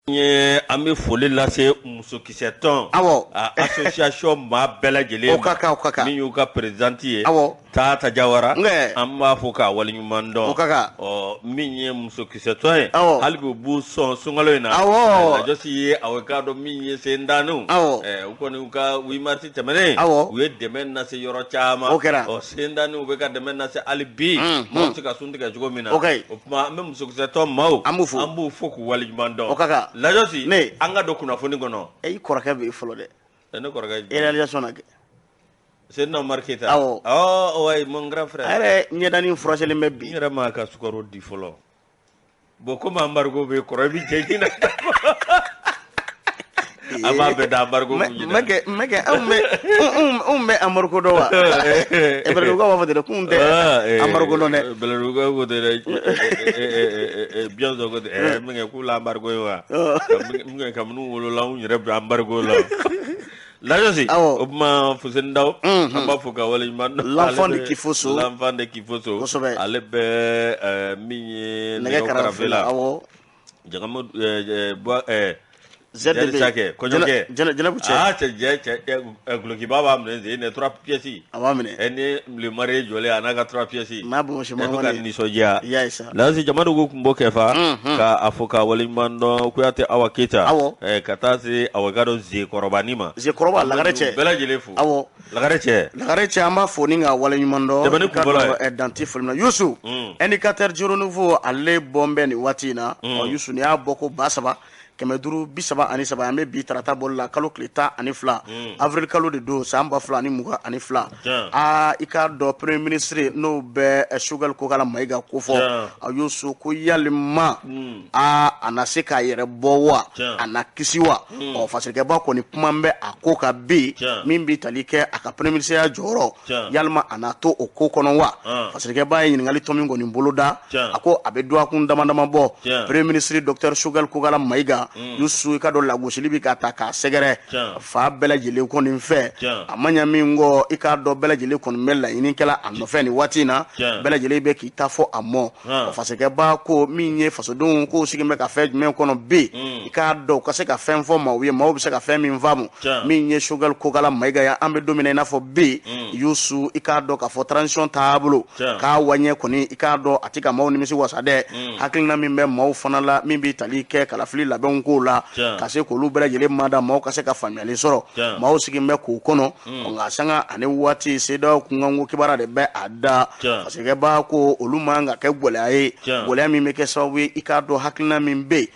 Ye an bɛ foli lase musokisɛtɔn association maa bɛɛ lajɛlen o ka kan, o ka kan. Min y'u ka présidente ye Tata Jawara, an b'a fo k'a waleɲuman dɔn, o ka kan. Ɔ min ye musokisɛtɔn ye, hali bi u b'u sɔn sunkalo in na, Lajɔsi ye aw k'a dɔn min ye sendaninw, u kɔni u ka 8 mars tɛmɛnen, u ye dɛmɛ lase yɔrɔ caman, o kɛra. Ɔ sendaninw bɛ ka dɛmɛ lase hali bi, maaw bɛ se ka sun tigɛ cogo min na, o ka ɲi. O tuma an bɛ musokisɛtɔn maaw, an b'u fo, an b'u fo k'u waleɲuman dɔn, o ka kan. Lajɔsi, ne an ka don kunnafoni kɔnɔ. E i kɔrɔkɛ bɛ yen fɔlɔ dɛ. Ne kɔrɔkɛ. Réalisation na kɛ. Seydina Omar Keyita. Awɔ. Ɔ ouais, mon grand frère. A yɛrɛ ɲɛdanin furaselen bɛ bi. N yɛrɛ m'a ka sukaro di fɔlɔ. Bon komi embargo bɛ kɔrɔ i bɛ jɛ ɲin na. An b'a bɛɛ da embargo kun ɲinɛ. Mɛ anw bɛ embargo dɔn wa? Bɛlɛdugukaw b'a fɔ ten dɛ, k'u tɛ embargo dɔn dɛ. Bɛlɛdugukaw ko ten dɛ, Biyɔnsɔn ko ten, min kɛ k'u la embargo ye wa? Min kɛ kabini u wolola anw yɛrɛ bɛ embargo la. Lajɔsi, o tuma Fuseni Daw, an b'a fo ka waleɲuman dɔn. L'enfant de Kifoso. L'enfant de Kifoso. Kosɛbɛ. Ale bɛ min ye nɛgɛ karafe la, awɔ. Jagamu ZDB. Sakɛ kɔɲɔkɛ. Jɛnɛbu cɛ. Aa cɛ cɛ cɛ gulokiba b'a minɛ sen ne trois pièces. A b'a minɛ. Ɛ ni le marié jɔlen a n'a ka trois pièces. N'a bonbonsi E bɛ ka nisɔndiya. I y'a ye sa. Lasi Jamadugu kun b'o kɛ fa. Ka a fo ka waleɲuman dɔn Kuyate Awa Keyita. Awɔ. Ka taa se awa ka dɔn Zekɔrɔbanin ma. Zekɔrɔba Lagare cɛ. Bɛɛ lajɛlen fo. Awɔ. Lagare cɛ. Lagare cɛ an b'a fo ni ka waleɲuman dɔn. Tɛmɛni kun fɔlɔ ye. Dan tɛ foli min na Yusu. Indicateur du renouveau ale bɔn bɛ nin waati in na. Ɔ Yusu n'i y'a bɔ ko 3533, an bɛ bi tarata bɔli la kalo tile 12, avril kalo de don san 2022. Aa i k'a dɔn premier ministre n'o bɛ Choguel Kokala Mayiga kofɔ, a Yusu ko yalima aa a na se k'a yɛrɛ bɔ wa, a na kisi wa? Ɔ fasirikɛba kɔni kuma bɛ a ko kan bi min bɛ tali kɛ a ka premier ministre ya jɔyɔrɔ, yalima a na to o ko kɔnɔ wa? Fasirikɛba ye ɲininkali tɔ min kɔni boloda, a ko a bɛ dɔgɔkun dama dama bɔ, premier ministre docteur Choguel Kokala Mayiga, Yusu i ka dɔn lagosili bɛ ka ta k'a sɛgɛrɛ fa bɛɛ lajɛlen kɔni fɛ, a ma ɲa min kɔ i k'a dɔn bɛɛ lajɛlen kɔni bɛ laɲini kɛla a nɔfɛ nin waati in na, bɛɛ lajɛlen bɛ k'i ta fɔ a mɔ. O fasirikɛba ko min ye fasodenw k'o sigilen bɛ ka fɛn jumɛn kɔnɔ bi, i k'a dɔn u ka se ka fɛn fɔ maaw ye, maaw bɛ se ka fɛn min faamu. Min ye Choguel Kokala Mayiga ye, an bɛ don min na i n'a fɔ bi, Yusu i k'a dɔn k'a fɔ transition taabolo k'a waɲɛ kɔni i k'a dɔn a tɛ ka maaw nimisi wasa dɛ. Hakilina min bɛ maaw fana la min bɛ tali kɛ kalafili labɛnw kow la, ka se k'olu bɛɛ lajɛlen mada, maaw ka se ka faamuyali sɔrɔ, maaw sigilen bɛ k'o kɔnɔ. Nka sanga ani waati CEDEAO kunkanko kibaruya de bɛ a da. Fasirikɛba ko olu man ka kɛ gɛlɛya ye, gɛlɛya min bɛ kɛ sababu ye i k'a dɔn hakilina min bɛ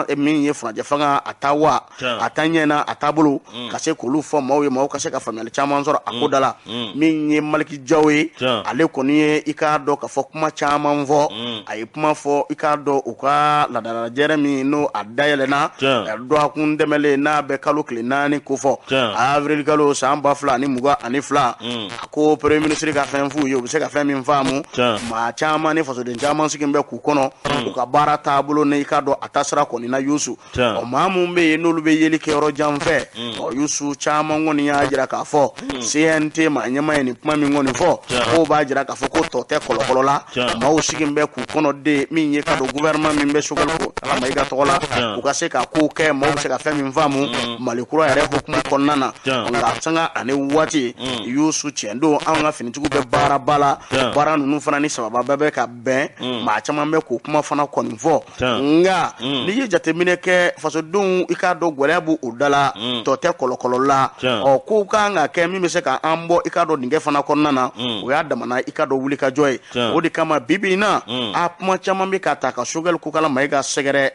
yen min ye furancɛ fanga a ta wa a ta ɲɛ na a taabolo, ka se k'olu fɔ maaw ye, maaw ka se ka faamuyali caman sɔrɔ a ko da la. Min ye Maliki Jaw ye, ale kɔni ye i k'a dɔn k'a fɔ kuma caman fɔ, a ye kuma fɔ i k'a dɔn u ka laadalajɛrɛ min n'o a dayɛlɛnna dɔgɔkun tɛmɛlen n'a bɛ kalo tile 4 kofɔ, avril kalo san 2022, a ko premier ministre ka fɛn f'u ye, u bɛ se ka fɛn min faamu. Maa caman ni fasoden caman sigilen bɛ k'u kɔnɔ u ka baara taabolo ni i k'a dɔn a taasira kɔni na Yusu. Ɔ maa minnu bɛ yen n'olu bɛ yeli kɛ yɔrɔ jan fɛ, ɔ Yusu caman kɔni y'a jira k'a fɔ CNT maa ɲɛmaa ye nin kuma min kɔni fɔ, k'o b'a jira k'a fɔ ko tɔ tɛ kɔlɔkɔlɔ la, maaw sigilen bɛ k'u kɔnɔ de min ye ka don gouvernement min bɛ Choguel Kokala Mayiga tɔgɔ la, u ka se ka kow kɛ maaw bɛ se ka fɛn min faamu Mali kura yɛrɛ hukumu kɔnɔna na. Nka sanga ani waati Yusu tiɲɛ don anw ka finitigiw bɛ baaraba la, baara ninnu fana ni sababa bɛɛ bɛ ka bɛn, maa caman bɛ k'o kuma fana kɔni fɔ. Nka n'i ye jateminɛ kɛ fasodenw i k'a dɔn gɛlɛya b'u da la, tɔ tɛ kɔlɔkɔlɔ la. Ɔ kow kan ka kɛ min bɛ se ka an bɔ i k'a dɔn dingɛ fana kɔnɔna na, o y'a damana i k'a dɔn wulikajɔ ye. O de kama bi bi in na, a kuma caman bɛ ka ta ka Choguel Kokala Mayiga sɛgɛrɛ,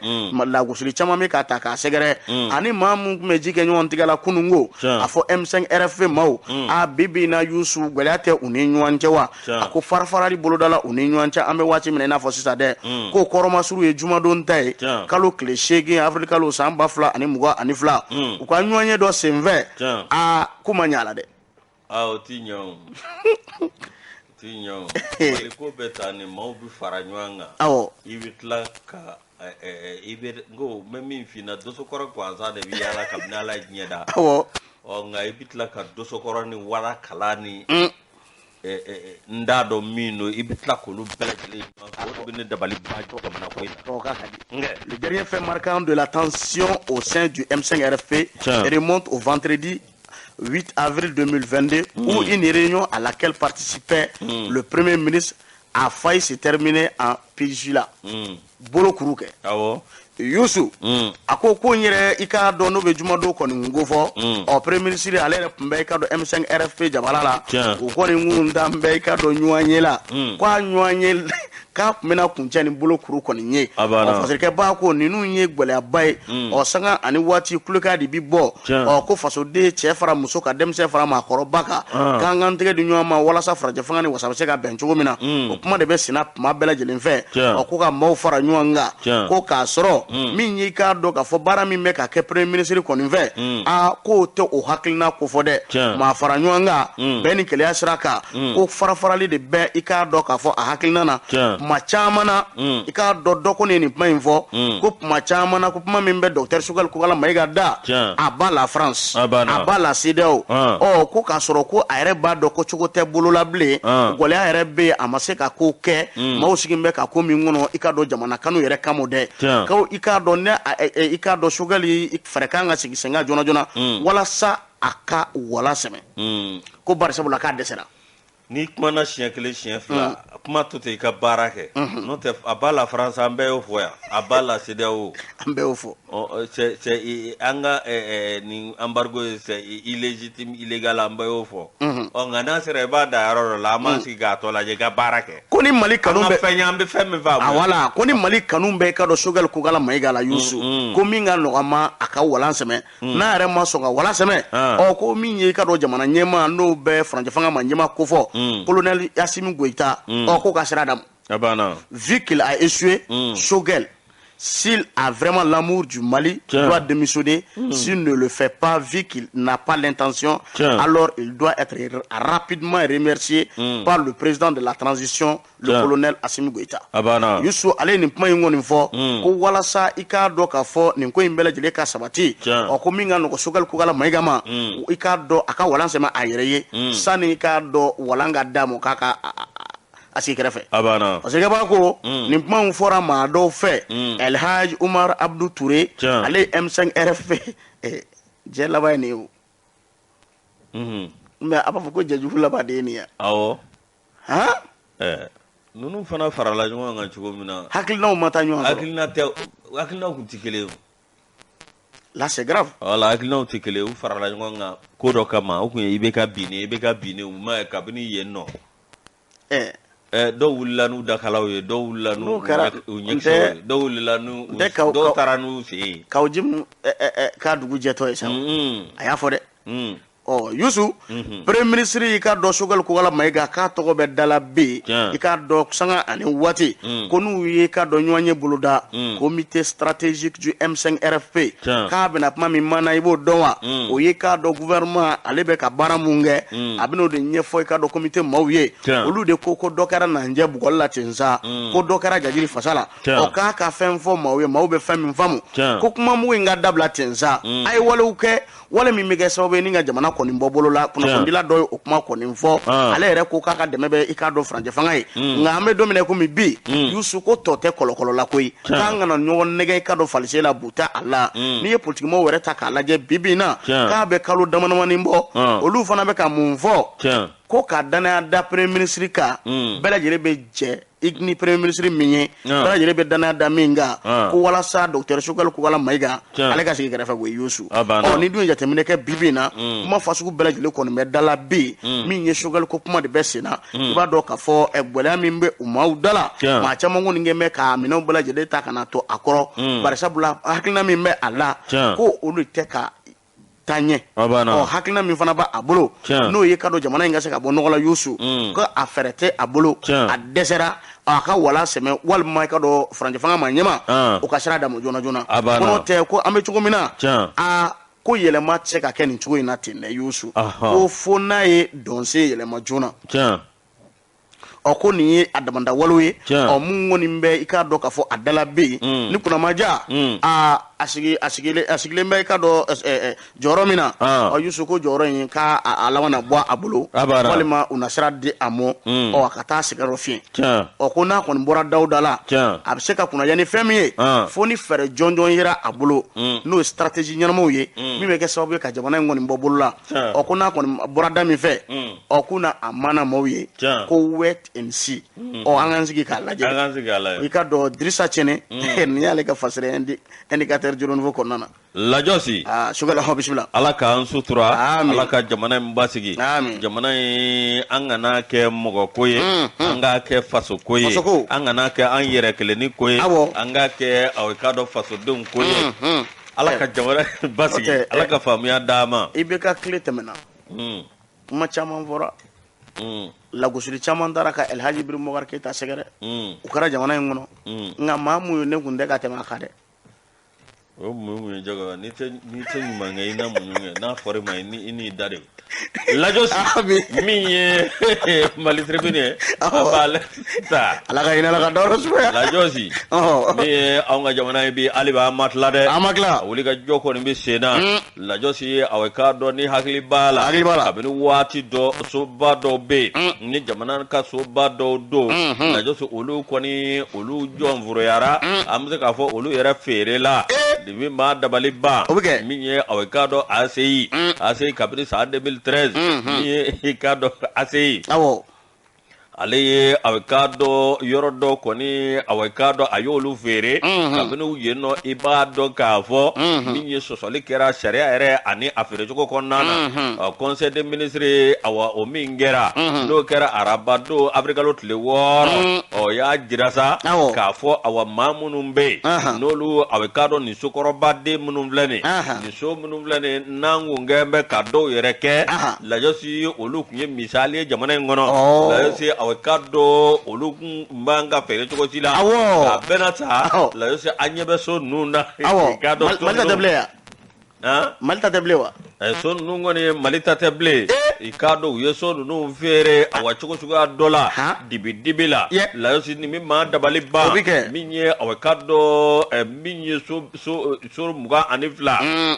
lagosili caman bɛ ka ta k'a sɛgɛrɛ, ani maa min tun bɛ ji kɛ ɲɔgɔn tigɛ la kununko, a fɔ M5 RFP maaw, a bi bi in na Yusu gɛlɛya tɛ u ni ɲɔgɔn cɛ wa? A ko farafarali bolodala u ni ɲɔgɔn cɛ an bɛ waati min na i n'a fɔ sisan dɛ, ko kɔrɔmasuru ye jumadon ta ye kalo tile 8 avril kalo san 2022, u ka ɲɔgɔnye dɔ senfɛ, aa k'u ma ɲɛ a la dɛ. Aa o ti ɲɛ o, o ti ɲɛ o. Mali ko bɛ tan ni maaw bɛ fara ɲɔgɔn kan. Awɔ. I bɛ tila ka i bɛ n ko n bɛ min f'i ɲɛna, dosokɔrɔ gansan de bɛ yaala kabini Ala ye diɲɛ da. Awɔ. Ɔ nka i bɛ tila ka dosokɔrɔ ni wara kala ni. N t'a dɔn min don, i bɛ tila k'olu bɛɛ lajɛlen ɲɔgɔn fɛ, o de bɛ ne dabali ban jamana ko in na. Le dernier fait marquant de la tension au sein du M5 RFP remonte au vendredi 8 avril 2022 où une réunion à laquelle participait le Premier ministre a failli se terminer en pisula. Bolo kuru kɛ. Yusu a ko ko n yɛrɛ, i k'a dɔn, n'o bɛ jumadon kɔni ko fɔ, ɔ, premier ministre ale yɛrɛ tun bɛ, i k'a dɔn, M5 RFP jabala la. O kɔni kun dan bɛ, i k'a dɔn, ɲɔgɔn ye la, k'a ɲɔgɔn ye k'a tun bɛna kuncɛ ni bolo kuru kɔni ye. Ɔ, fasirikɛba ko ninnu ye gɛlɛyaba ye. Ɔ, sanga ani waati kulekan de bi bɔ. Ɔ, ko fasoden cɛ fara muso kan, denmisɛn fara maakɔrɔba kan, k'an k'an tɛgɛ di ɲɔgɔn ma walasa farajɛ fanga ni wasa bɛ se ka bɛn cogo min na. O kuma de bɛ senna tuma bɛɛ lajɛlen fɛ. Ɔ, ko ka maaw fara ɲɔgɔn kan, ko k'a sɔrɔ min y'i k'a dɔn k'a fɔ baara min bɛ ka kɛ premier ministre kɔni fɛ, aa, k'o tɛ o hakilina ko fɔ dɛ. Maa fara ɲɔgɔn kan, bɛn ni keleya sira kan, ko farafarali de bɛ, i k'a dɔn k'a fɔ a hakilina na. Kuma caman na, i k'a dɔn, dɔ ko nin ye nin kuma in fɔ ko kuma caman na, ko kuma min bɛ docteur Choguel Kokalla Maïga da, à bas la France, à bas la CEDEAO. Ɔ, ko k'a sɔrɔ ko a yɛrɛ b'a dɔn ko cogo tɛ bolo la bilen, gɛlɛya yɛrɛ bɛ yen, a ma se ka ko kɛ. Maaw sigilen bɛ ka ko min kɔnɔ, i k'a dɔn, jamana kanu yɛrɛ kama dɛ, ko i k'a dɔn ne, i k'a dɔn, Choguel fɛɛrɛ kan ka sigi sen kan joona joona walasa a ka wala sɛmɛ, ko bari sabula k'a dɛsɛra. N'i kumana siɲɛ kelen, siɲɛ fila, kuma to ten, i ka baara kɛ. N'o tɛ, à bas la France, an bɛɛ y'o fɔ yan, à bas la CEDEAO. An bɛɛ y'o fɔ. C'est an ka nin embargo ye, c'est illégitime, illégal, an bɛɛ y'o fɔ. Ɔ, nka n'a sera i b'a da yɔrɔ dɔ la, an b'an sigi k'a tɔ lajɛ, i ka baara kɛ. Ko ni Mali kanu bɛ fɛn ye, an bɛ fɛn min fɛ. A wala, ko ni Mali kanu bɛ, i ka dɔn, Choguel Kokalla Maïga la, Yusu, ko min ka nɔgɔ ma, a ka walan sɛmɛ. N'a yɛrɛ ma sɔn ka walan sɛmɛ, ɔ, ko min ye, i ka dɔn, jamana ɲɛmaa n'o bɛ furancɛ fanga ma ɲɛmaa ko fɔ, colonel Assimi Goïta, ɔ, ko ka sira d'a ma. A banna. Vu qu'il a échoué, Choguel, s'il a vraiment l'amour du Mali, doit démissionner. S'il ne le fait pas, vu qu'il n'a pas l'intention, alors il doit être rapidement remercié par le président de la transition, le colonel Assimi Goïta. Youssou, ale nin kuma in kɔni fɔ ko walasa i k'a dɔn k'a fɔ nin ko in bɛɛ lajɛlen ka sabati. Ɔ, ko min ka nɔgɔ Choguel Kokalla Maïga ma, i k'a dɔn, a ka walan sɛmɛ a yɛrɛ ye sani i k'a dɔn walan ka d'a ma, k'a ka a sigi kɛrɛfɛ. A banna. Parce que b'a ko nin kuma in fɔra maa dɔw fɛ, El Hadj Umar Abdou Touré, ale ye M5 RFP jɛ laban ye nin ye o. Mais a b'a fɔ ko jɛjugu laban de ye nin ye. Awɔ. Han. Ninnu fana farala ɲɔgɔn kan cogo min na. Hakilinaw ma taa ɲɔgɔn sɔrɔ. Hakilina tɛ, hakilinaw tun tɛ kelen ye. Là, c'est grave. Voilà, hakilinaw tɛ kelen ye, u farala ɲɔgɔn kan ko dɔ kama, o tun ye IBK binnen, IBK binnen, u ma ye kabini yen nɔ. Dɔw wulila n'u dakalaw ye, dɔw wulila n'u ɲɛkisɛw ye, dɔw wulila n'u, dɔw taara n'u sen ye. Kawo Jim k'a dugu jɛtɔ ye sa, a y'a fɔ dɛ. Ɔ, Yusu, premier ministre, i k'a dɔn, Choguel Kokalla Maïga, k'a tɔgɔ bɛ dala bɛ yen, i k'a dɔn, sanga ani waati, ko n'u ye, i k'a dɔn, ɲɔgɔn ye boloda comité stratégique du M5 RFP, k'a bɛna kuma min mana, i b'o dɔn wa? O ye, k'a dɔn, gouvernement ale bɛ ka baara mun kɛ, a bɛn'o de ɲɛfɔ, i k'a dɔn, comité maaw ye. Olu de ko ko dɔ kɛra nanjɛ bugɔli la ten sa, ko dɔ kɛra jajiri fasa la. Ɔ, k'a ka fɛn fɔ maaw ye, maaw bɛ fɛn min faamu, ko kuma mugu in ka dabila ten sa, a ye walew kɛ, wale min bɛ kɛ sababu ye ni ka jamana kɔni bɔ bolo la. Kunnafonidila dɔ ye o kuma kɔni fɔ. Ale yɛrɛ ko k'a ka dɛmɛ bɛ, i k'a dɔn, furancɛ fanga ye. Nka an bɛ don min na komi bi, Yusu, ko tɔ tɛ kɔlɔkɔlɔ la koyi, k'an kana ɲɔgɔn nɛgɛ, i k'a dɔn, falise la bu tɛ a la. N'i ye politikimɔgɔw yɛrɛ ta k'a lajɛ bi bi in na, k'a bɛ kalo damadamanin bɔ, olu fana bɛ ka mun fɔ? Ko ka danaya da premier ministre kan, bɛɛ lajɛlen bɛ jɛ i ni premier ministre min ye, bɛɛ lajɛlen bɛ danaya da min kan, ko walasa docteur Choguel Kokalla Maïga ale ka sigi kɛrɛfɛ ko Yusu. Ɔ, ni dun ye jateminɛ kɛ bi bi in na, kuma fasugu bɛɛ lajɛlen kɔni bɛ da la bi, min ye Choguel ko kuma de bɛ sen na. I b'a dɔn k'a fɔ gɛlɛya min bɛ u maaw da la, maa caman kɔni kɛ bɛ ka minɛnw bɛɛ lajɛlen ta ka na to a kɔrɔ, bari sabula hakilina min bɛ a la, ko olu tɛ ka taa ɲɛ. Ɔ, hakilina min fana b'a bolo, n'o ye ka dɔn jamana in ka se ka bɔ nɔgɔ la, Yusu, ko a fɛɛrɛ tɛ a bolo, a dɛsɛra, a ka wala sɛmɛ walima i ka dɔn furancɛ fanga ma ɲɛma, o ka sira d'a ma joona joona. Ko n'o tɛ, ko an bɛ cogo min na, a ko yɛlɛma tɛ se ka kɛ nin cogo in na ten dɛ, Yusu, ko fo n'a ye dɔnsen yɛlɛma joona. Ɔ, ko nin ye a damanda walew ye. Ɔ, mun kɔni bɛ, i k'a dɔn k'a fɔ a dala bɛ yen ni kunnamaja a. a sigi a sigilen a sigilen bɛ i ka dɔn jɔyɔrɔ min na, ɔ Yusu, ko jɔyɔrɔ in k'a a laban na bɔ a bolo, walima u na sira di a ma, ɔ a ka taa sɛgɛn dɔ fiɲɛ. Ɔ ko n'a kɔni bɔra Dawuda la, a bɛ se ka kunnaja ni fɛn min ye, fo ni fɛɛrɛ jɔnjɔn yera a bolo, n'o ye stratégie ɲɛnamaw ye, min bɛ kɛ sababu ye ka jamana in kɔni bɔ bolo la. Ɔ ko n'a kɔni bɔra da min fɛ, ɔ k'u na a mana maaw ye ko wait and see. Ɔ an k'an sigi k'a lajɛ. I ka dɔn Dirisa Cɛnɛ, nin y'ale ka fasiri Indicateur du Renouveau kɔnɔna na. Lajɔsi. Aa Sogɛl, hɔn, bisimila. Ala k'an sutura. Amin. Ala ka jamana in basigi. Amin. Jamana in, an kana kɛ mɔgɔ ko ye, an k'a kɛ faso ko ye. Fasoko. An kana kɛ an yɛrɛ kelenni ko ye. Awɔ. An k'a kɛ, aw k'a dɔn, fasodenw ko ye. Ala ka jamana basigi. N'o tɛ, Ala ka faamuya d'an ma. IBK tile tɛmɛna, kuma caman fɔra, lagosili caman taara ka Elhaji Ibrahim Boubacar Keita sɛgɛrɛ. O kɛra jamana in kɔnɔ. Nka maa mun ye, ne kun tɛ ka tɛmɛ a kan dɛ. O mun ye jago, n'i tɛ ɲuman kɛ, i na muɲu kɛ. N'a fɔra i ma, i n'i da de lajɔsi. Ami. Min ye Mali Tribune ye, an b'ale ta. Ala ka hinɛ, Ala ka dayɔrɔ sumaya. Lajɔsi, min ye anw ka jamana ye bi, hali bi an ma tila dɛ. An ma tila. A wuli ka jɔ kɔni bɛ sen na. Lajɔsi, a k'a dɔn ni hakili b'a la, Hakili b'a la. Kabini waati dɔ, soba dɔw bɛ yen, ni jamana ka soba dɔw don, lajɔsi, olu kɔni, olu jɔnfuroyara, an bɛ se k'a fɔ olu yɛrɛ feere la depi maa dabali ban. O bɛ kɛ. Min ye, a k'a dɔn, ACI, ACI kabini san 2013, min ye i k'a dɔn ACI, ale ye, a k'a dɔn, yɔrɔ dɔ kɔni, a k'a dɔn, a y'olu feere. Kabini yen nɔ, i b'a dɔn k'a fɔ min ye sɔsɔli kɛra sariya yɛrɛ ani a feerecogo kɔnɔna na. Conseil des ministres, awa, o min kɛra, n'o kɛra araba don, avril tile 6, ɔ y'a jira sa k'a fɔ, awa, maa minnu bɛ yen, n'olu, a k'a dɔn, nin sokɔrɔbaden minnu filɛ nin, nin so minnu filɛ nin, n'an kun kɛn bɛ ka dɔw yɛrɛ kɛ, lajɔsi, olu tun ye misali ye jamana in kɔnɔ. Lajɔsi, a k'a dɔn, olu kun b'an ka feere cogo si la. A bɛɛ na sa, lajɔsi, an ɲɛ bɛ so ninnu na. K'a dɔn Mali ta tɛ bilen yan. Mali ta tɛ bilen wa? So ninnu kɔni, Mali ta tɛ bilen. I k'a dɔn, u ye so ninnu feere, awa, cogo suguya dɔ la, dibi dibi la. Lajɔsi, nin bɛ maa dabali ban. O bɛ kɛ. Min ye, a k'a dɔn, min ye so 22,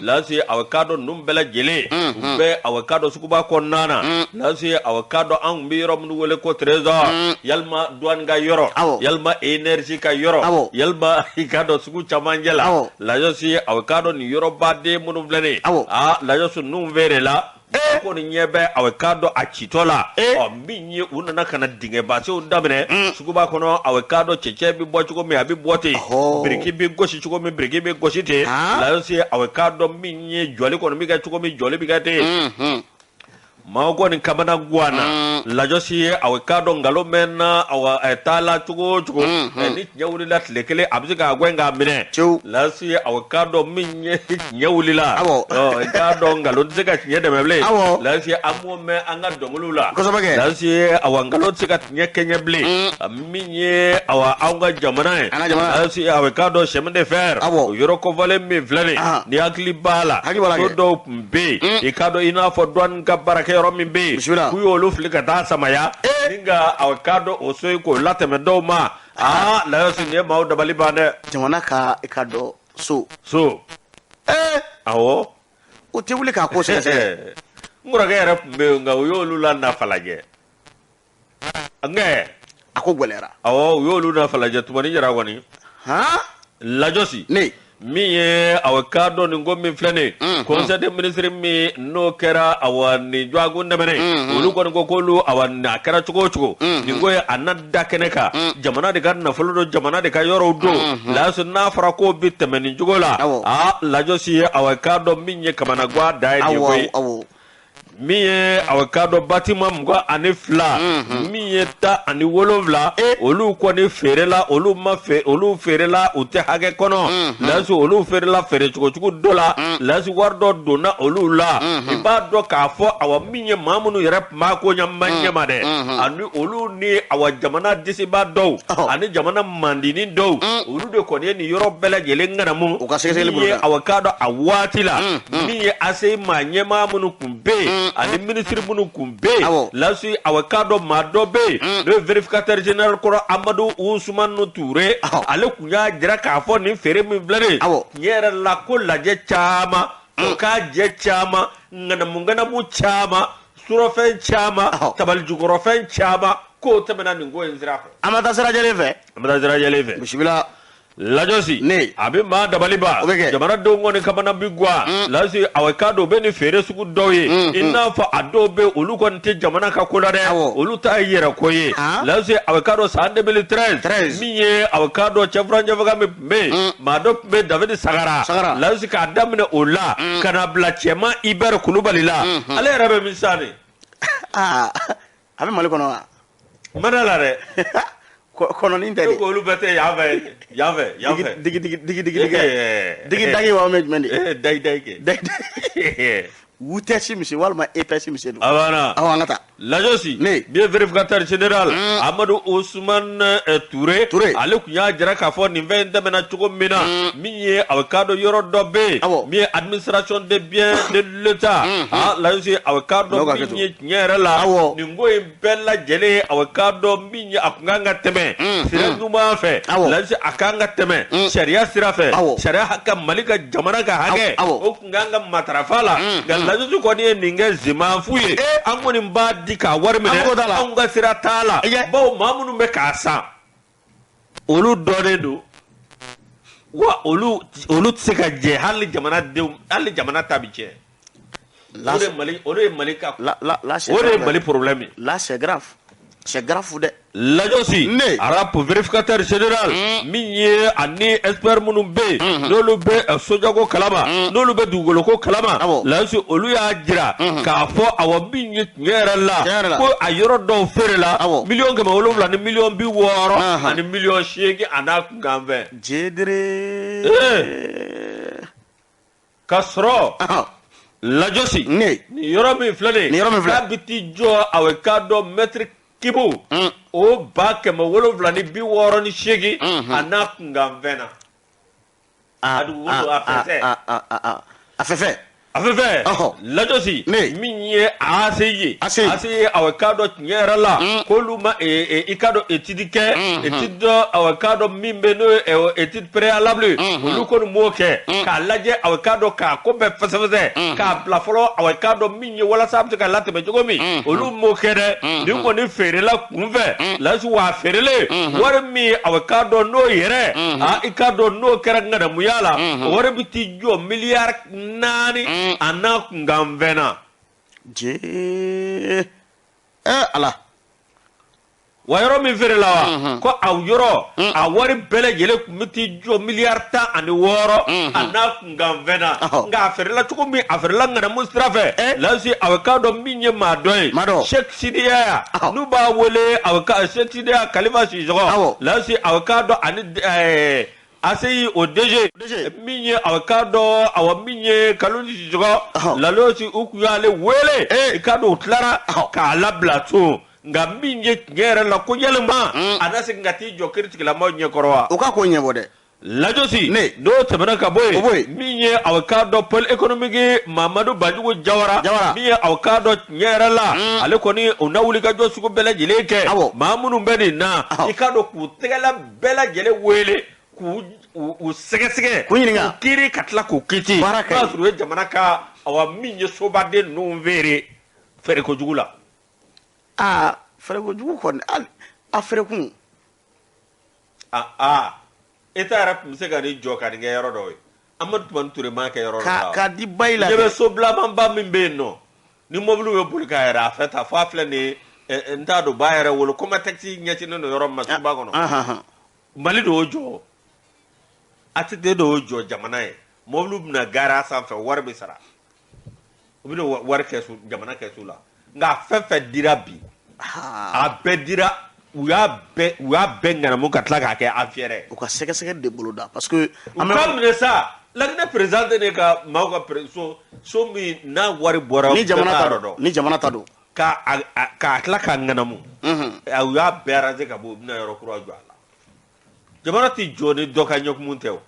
lajɔsi, a k'a dɔn, ninnu bɛɛ lajɛlen, u bɛ, a k'a dɔn, suguba kɔnɔna na. Lajɔsi, a k'a dɔn, an tun bɛ yɔrɔ minnu wele ko Trésor, yalima douane ka yɔrɔ, yalima énergie ka yɔrɔ, yalima i k'a dɔn sugu camancɛ la. Lajɔsi, a k'a dɔn, nin yɔrɔbaden minnu filɛ nin ye, aa lajɔsi, ninnu feere la ko nin ɲɛ bɛ, a k'a dɔn, a citɔ la. Ɔ min ye, u nana ka na dingɛbasenw daminɛ suguba kɔnɔ. A k'a dɔn, cɛncɛn bɛ bɔ cogo min, a bɛ bɔ ten, biriki bɛ gosi cogo min, biriki bɛ gosi ten. Lajɔsi, a k'a dɔn, min ye jɔli kɔni bɛ kɛ cogo min, jɔli bɛ kɛ ten. Maaw kɔni kamana ganna. Lajɔsi, a k'a dɔn, nkalon bɛ na taa la cogo o cogo, ni tiɲɛ wulila tile kelen, a bɛ se k'a gɛn k'a minɛ. Lajɔsi, a k'a dɔn, min ye tiɲɛ wulila, i k'a dɔn, nkalon tɛ se ka tiɲɛ dɛmɛ bilen. Lajɔsi, an b'o mɛn an ka dɔnkiliw la. Lajɔsi, awa, nkalon tɛ se ka tiɲɛ kɛɲɛ bilen. Min ye, awa, anw ka jamana ye, lajɔsi, a k'a dɔn, chemin de fer, o yɔrɔ kofɔlen min filɛ nin, ni hakili b'a la, so dɔw tun bɛ yen, i k'a dɔn, i n'a fɔ douane ka baarakɛyɔrɔ min bɛ yen, k'u y'olu fili ka taa Samaya, ni ka, a k'a dɔn, o so in k'o latɛmɛ dɔw ma. Aa lajɔsi, nin ye maaw dabali ban dɛ. Jamana ka, i ka dɔn, so. So. Awɔ. O tɛ wuli k'a ko sɛgɛsɛgɛ? N kɔrɔkɛ yɛrɛ tun bɛ yen, nka u y'olu la na Falajɛ nka A ko gɛlɛyara. Awɔ, u y'olu na Falajɛ tumani jara kɔni. Lajɔsi, ne min ye, awa, k'a dɔn, nin ko min filɛ nin ye, conseil des ministres min n'o kɛra, awa, nin dɔgɔkun tɛmɛnen, olu kɔni ko k'olu, awa, a kɛra cogo o cogo, nin ko ye a na da kɛnɛ kan. Jamana de ka nafolo don, jamana de ka yɔrɔw don. Lajɔsi, n'a fɔra k'o bɛ tɛmɛ nin cogo la, aa lajɔsi, awa, k'a dɔn, min ye kamanagan da ye nin ko ye. Min ye, awa, k'a dɔn, bâtiment 22, min ye 17, olu kɔni feerela, olu ma fe, olu feerela, u tɛ hakɛ kɔnɔ. Lasi, olu feerela feere cogo cogo dɔ la. Lasi, wari dɔ donna olu la. I b'a dɔn k'a fɔ, awa, min ye maa minnu yɛrɛ tun b'a ko ɲama ɲɛma dɛ, ani olu ni, awa, jamana disiba dɔw ani jamana mandinin dɔw, olu de kɔni ye nin yɔrɔ bɛɛ lajɛlen ŋanamu. U ka sɛgɛsɛgɛli Min ye, awa, k'a dɔn, a waati la, min ye ACI maa ɲɛmaa minnu tun bɛ yen ani minisiri minnu tun bɛ yen, lasi, awa, k'a dɔn, maa dɔ bɛ bɛ yen, n'o ye vérificateur général kɔrɔ Amadu Usumanu Ture, ale tun y'a jira k'a fɔ nin feere min filɛ nin ye, tiɲɛ yɛrɛ la, ko lajɛ caman, o k'a jɛ caman, ŋanamu ŋanamu caman, surɔfɛn caman, tabali jukɔrɔfɛn caman, k'o tɛmɛna nin ko in sira fɛ. An ma taa sira jɛlen fɛ. An bɛ taa sira jɛlen fɛ. Bisimila. Lajɔsi Ne. a bɛ maa dabali ban. O bɛ kɛ. Jamanadenw kɔni kamana bi gwan. Lasi, awɔ, k'a dɔn u bɛ nin feere sugu dɔw ye, i n'a fɔ a dɔw bɛ, olu kɔni tɛ jamana ka ko la dɛ, olu ta ye yɛrɛ ko ye. Lasi, awɔ, k'a dɔn san 2013, 13. min ye, awɔ, k'a dɔn cɛfurancɛ fanga min tun bɛ yen, maa dɔ tun bɛ, David Sagara. Sagara. Lasi, k'a daminɛ o la ka na bila Cɛma Ibɛri Kulubali la, ale yɛrɛ bɛ min sa nin? Aa, a bɛ Mali kɔnɔ wa? N ma da la dɛ. Kɔnɔnin tɛ E de. ko olu bɛɛ tɛ yan fɛ, yan fɛ, yan fɛ. Digi digi digi digi digi digi dagi wa, mɛ jumɛn de? Dayi dayi kɛ. Dagi dagi. Wutɛsi misi walima epɛsi misi don. A banna. Awɔ, an ka taa. Lajɔsi, Ne. min ye vérificateur général Amadu Ousmane Touré, Touré. ale tun y'a jira k'a fɔ nin fɛn in tɛmɛna cogo min na, min ye, a k'a dɔn yɔrɔ dɔ bɛ yen, min ye administration des biens de l'État. Ah, Lajɔsi, a k'a N'o dɔn ka min kɛ to. ye tiɲɛ yɛrɛ la, nin ko in bɛɛ lajɛlen, a k'a dɔn min ye, a tun kan ka tɛmɛ sira ɲuman fɛ. Lajɔsi, a kan ka tɛmɛ sariya sira fɛ, sariya ka Mali ka jamana ka hakɛ, o tun kan ka matarafa la. Nka Lajɔsi kɔni ye nin kɛ zimanfu ye. An kɔni b'a di k'a wari minɛ, An mago t'a la. anw ka sira t'a la, bawo maa minnu bɛ k'a san, olu dɔnnen don wa, olu tɛ se ka jɛ hali jamanadenw, hali jamana ta bi tiɲɛ. Là, O de ye Mali, o de ye Mali ka là, là, là, c'est o de ye grave. Mali problème ye. Là, c'est grave. C'est grave dɛ. Lajɔsi, Ne. Arape vérificateur général min ye, ani expert minnu bɛ yen, n'olu bɛ sojako kalama, n'olu bɛ dugukoloko kalama, Lajɔsi, olu y'a jira k'a fɔ, awɔ, min ye tiɲɛ yɛrɛ Tiɲɛ yɛrɛ la, la. ko a yɔrɔ dɔw feere la 700,000 miliyɔn 60 ani 8 miliyɔn a n'a kunkanfɛn. Jedere. Ka sɔrɔ, Lajɔsi, Ne. nin yɔrɔ min filɛ nin ye, Nin yɔrɔ min filɛ. k'a bɛ t'i jɔ, awɔ, k'a dɔn mètre cube o 768,000 a n'a kunkanfɛn na. A dugukolo, a fɛsɛ. A fɛfɛ. A fɛn fɛn. Lajɔsi, Ne. min ye ACI ye, ACI. ACI, awɔ, k'a dɔn tiɲɛ yɛrɛ la, k'olu ma i k'a dɔn étude kɛ, étude dɔ, awɔ, k'a dɔn min bɛ, n'o ye étude préalable ye, olu kɔni m'o kɛ k'a lajɛ, awɔ, k'a dɔn k'a ko bɛɛ fɛsɛfɛsɛ k'a bila fɔlɔ, awɔ, k'a dɔn min ye walasa a bɛ se ka latɛmɛ cogo min, olu m'o kɛ dɛ. Nin kɔni feerela kunfɛ, Lajɔsi, wa a feerelen wari min, awɔ, k'a dɔn n'o yɛrɛ, i k'a dɔn n'o kɛra ŋanamuya la, o wari bɛ t'i jɔ 4 miliyari a n'a kunkanfɛn na. Je. Eh, Ala. Wa yɔrɔ min feere la wa, ko a yɔrɔ a wari bɛɛ lajɛlen tun bɛ t'i jɔ 16 miliyari a n'a kunkanfɛn na. Nka a feerela cogo min, a feerela ŋanamu sira fɛ. Lasi, a bɛ k'a dɔn min ye maa dɔ ye, Maa dɔ. Sheikh Sidiya, n'u b'a wele, a bɛ ka Sheikh Sidiya Kalifa Sisɔkɔ. Lasi, a bɛ k'a dɔn ani ACI o DG min ye, a bɛ k'a dɔn, awɔ, min ye Kalilu Sisɔkɔ, Lalosi, u tun y'ale wele, i k'a dɔn u tilara k'a labila tun. Nka min ye tiɲɛ yɛrɛ la, ko yalima a na segin ka t'i jɔ kiiritigilamaw ɲɛkɔrɔ wa? O ka ko ɲɛbɔ dɛ. Lajɔsi, Ne. n'o tɛmɛna ka bɔ O bɔ yen, yen. min ye, a bɛ k'a dɔn pôle économique Mamadu Banjugu Jawara, Jawara. min ye, a bɛ k'a dɔn tiɲɛ yɛrɛ la, ale kɔni o na wuli ka jɔ sugu bɛɛ lajɛlen kɛ. Maa minnu bɛ nin na, i k'a dɔn k'u tɛgɛla bɛɛ lajɛlen wele k'u u sɛgɛsɛgɛ, K'u ɲininka. k'u kiiri ka tila k'u kiti. Baara ka n'o y'a ɲi. sɔrɔ u ye jamana ka, awa, min ye sobaden ninnu feere feere kojugu la. Aa, feereko jugu kɔni, hali a feerekun. Aa, État yɛrɛ tun bɛ se ka nin jɔ ka nin kɛ yɔrɔ dɔw ye. Amadu Tumani Ture m'a kɛ yɔrɔ dɔ la. K'a di bayi la. Ɲɛ bɛ sobilamanba min bɛ yen nɔ, ni mɔbiliw bɛ boli k'a yɛrɛ a fɛ ta fo a filɛ nin ye, n t'a dɔn ba yɛrɛ wolo Comatex ɲɛsinnen don yɔrɔ min ma suguba kɔnɔ. Mali de y'o jɔ, ATT de y'o jɔ jamana ye. Mɔbiliw bɛna garer a sanfɛ, wari bɛ sara, u bɛna wari kɛsu jamana kɛsu la. Nka fɛn fɛn dira bi, a bɛɛ dira, u y'a bɛɛ ŋanamu ka tila k'a kɛ affaire ye. U ka sɛgɛsɛgɛ de bolo da parce que. U ka minɛ sa, Laginɛ président ne ka maaw ka so min n'a wari bɔra. Ni jamana bɛɛ ta b'a don. dɔn. Ni jamana ta don. K'a k'a tila k'a ŋanamu, u y'a bɛɛ arranger ka bɔ, u bɛna yɔrɔ kura jɔ a la. Jamana tɛ jɔ ni dɔ ka ɲɛkumu tɛ o.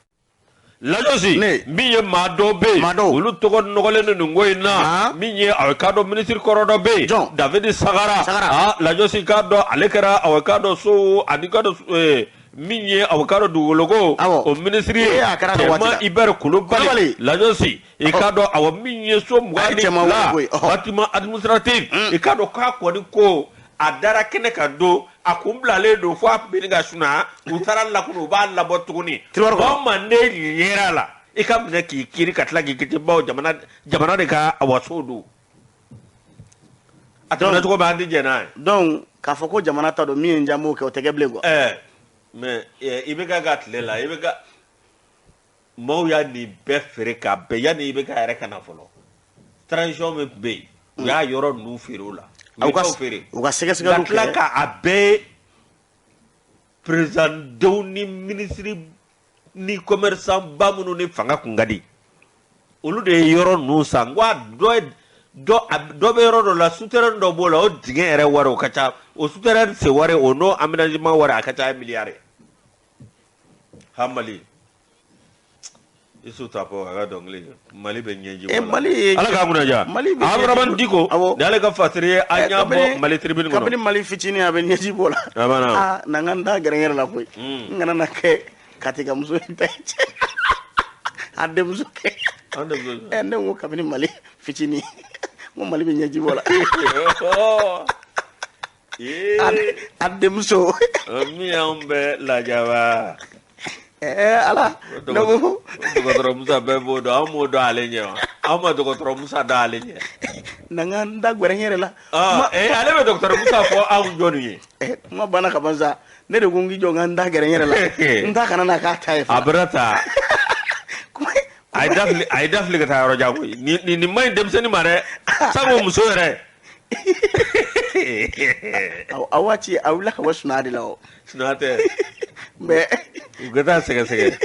Lajɔsi min ye maa dɔw bɛ yen olu tɔgɔ nɔgɔlen don nin ko in na min ye a k'a dɔn minisiri kɔrɔ dɔ bɛ yen David Sagara Lajɔsi k'a dɔn ale kɛra a k'a dɔn so ani k'a dɔn min ye a k'a dɔn dugukoloko o minisiri ye Cɛma Ibɛri Kulubali Lajɔsi i k'a dɔn awɔ min ye so 22 bâtiment administratif i k'a dɔn k'a kɔni ko a dara kɛnɛ kan don a kun bilalen don fo a tun bɛ ka sunaa u taara lakunu u b'a labɔ tuguni maa o maa n'e yera la i ka minɛ k'i kiri ka tila k'i kiti bawo jamana jamana de ka waso don a tɛmɛna cogo min an tɛ jɛn n'a ye. Donc k'a fɔ ko jamana ta don min ye n diya n b'o kɛ o tɛ kɛ bilen quoi. Ɛɛ mais IBK ka tile la IBK maaw y'a nin bɛɛ feere k'a bɛɛ yanni IBK yɛrɛ ka na fɔlɔ transition min tun bɛ yen u y'a yɔrɔ ninnu feere o la u ye dɔw feere u ka sɛgɛsɛgɛliw kɛ ka tila k'a bɛɛ président denw ni minisiri ni commerçant ba minnu ni fanga kun ka di olu de ye yɔrɔ ninnu san n ko a dɔ dɔ bɛ yɔrɔ dɔ la souterrain dɔ b'o la o dingɛ yɛrɛ wari o ka ca o souterrain sen wari o n'o aménagement wari a ka ca miliyari ha Mali Isu Tapo a ka dɔnkili Mali bɛ ɲɛji bɔ la Mali ye Ala k'a kunna diya Mali bɛ Abdramane Diko ni ale ka fasiri ye an y'a bɔ Mali tribune kɔnɔ kabini Mali fitinin a bɛ ɲɛji bɔ la a banna aa na n ka n da gɛrɛ n yɛrɛ la koyi n kana na kɛ Kati ka muso in ta ye cɛ a denmuso kɛ an denmuso ɛ ne ko kabini Mali fitinin n ko Mali bɛ ɲɛji bɔ la a denmuso min y'anw bɛɛ lajaba ɛɛ ala ne ko dɔgɔtɔrɔ Musa bɛɛ b'o dɔn anw m'o dɔn ale ɲɛ wa anw ma dɔgɔtɔrɔ Musa dɔn ale ɲɛ na n ka n da gɛrɛ n yɛrɛ la ale bɛ dɔgɔtɔrɔ Musa fɔ anw jɔnni ye kuma banna ka ban sa ne de ko n k'i jɔ n ka n da gɛrɛ n yɛrɛ la n ta kana na k'a ta ye a bɛra ta a ye da fili ka taa yɔrɔ jan koyi nin man ɲi denmisɛnnin ma dɛ sabu muso yɛrɛ a waati a wulila ka bɔ sunɔgɔ de la o sunɔgɔ tɛ mais u ka taa sɛgɛsɛgɛ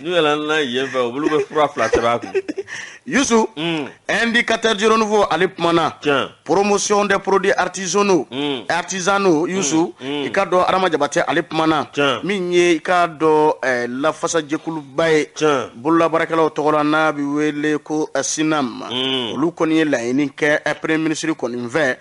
n'u yɛlɛnna yen fɛ olu bɛ fura fila sɛbɛn a kun Youssou indicateur du renouveau ale kumana promotion des produits artisanaux artisanaux Youssou i ka dɔn Adama Jabate ale kumana min ye i ka dɔn lafasajɛkuluba ye bololabaarakɛlaw tɔgɔ la n'a bɛ wele ko SYNAM olu kɔni ye laɲini kɛ premier ministre kɔni fɛ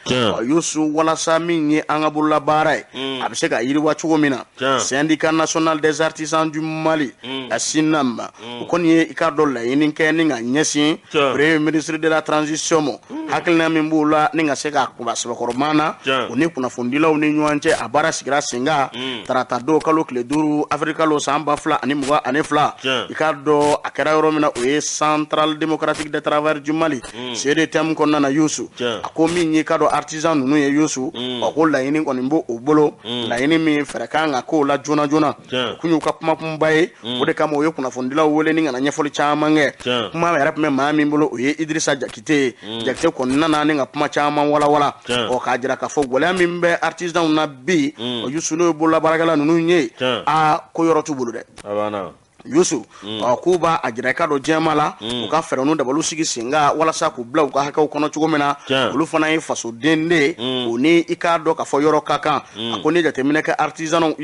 Youssou walasa min ye an ka bololabaara ye a bɛ se ka yiriwa cogo min na syndicat national des artisans du Mali SYNAM o kɔni ye i ka dɔn laɲini kɛ ni ka ɲɛsin premier ministre de la transition ma hakilina min b'o la ni ka se ka kunba sɛbɛkɔrɔman na o ni kunnafonidilaw ni ɲɔgɔn cɛ a baara sigira sen kan tarata don kalo tile 5 avril kalo san 2022 i k'a dɔn a kɛra yɔrɔ min na o ye centrale démocratique des travailleurs du Mali CDTM kɔnɔna na Youssou a ko min ye i k'a dɔn artisan ninnu ye Youssou a ko laɲini kɔni b'o bolo laɲini min fɛɛrɛ kan ka k'o la joona joona o kun y'u ka kumakunba ye o de kama u ye kunnafonidilaw wele ni ka na ɲɛfɔli caman kɛ kuma yɛrɛ tun bɛ maa min bolo o ye Idrissa Jakite ye Jakite kɔni nana ni ka kuma caman walawala ɔ k'a jira k'a fɔ gɛlɛya min bɛ artisanw na bi o Youssou n'o ye bololabaarakɛla ninnu ye aa ko yɔrɔ t'u bolo dɛ Youssou ɔ k'u b'a a jira i ka dɔn diɲɛmaa la u ka fɛɛrɛ n'u dabaliw sigi sen kan walasa k'u bila u ka hakɛw kɔnɔ cogo min na olu fana ye fasoden de ye o ni i k'a dɔn k'a fɔ yɔrɔ ka kan a ko ni jateminɛ kɛ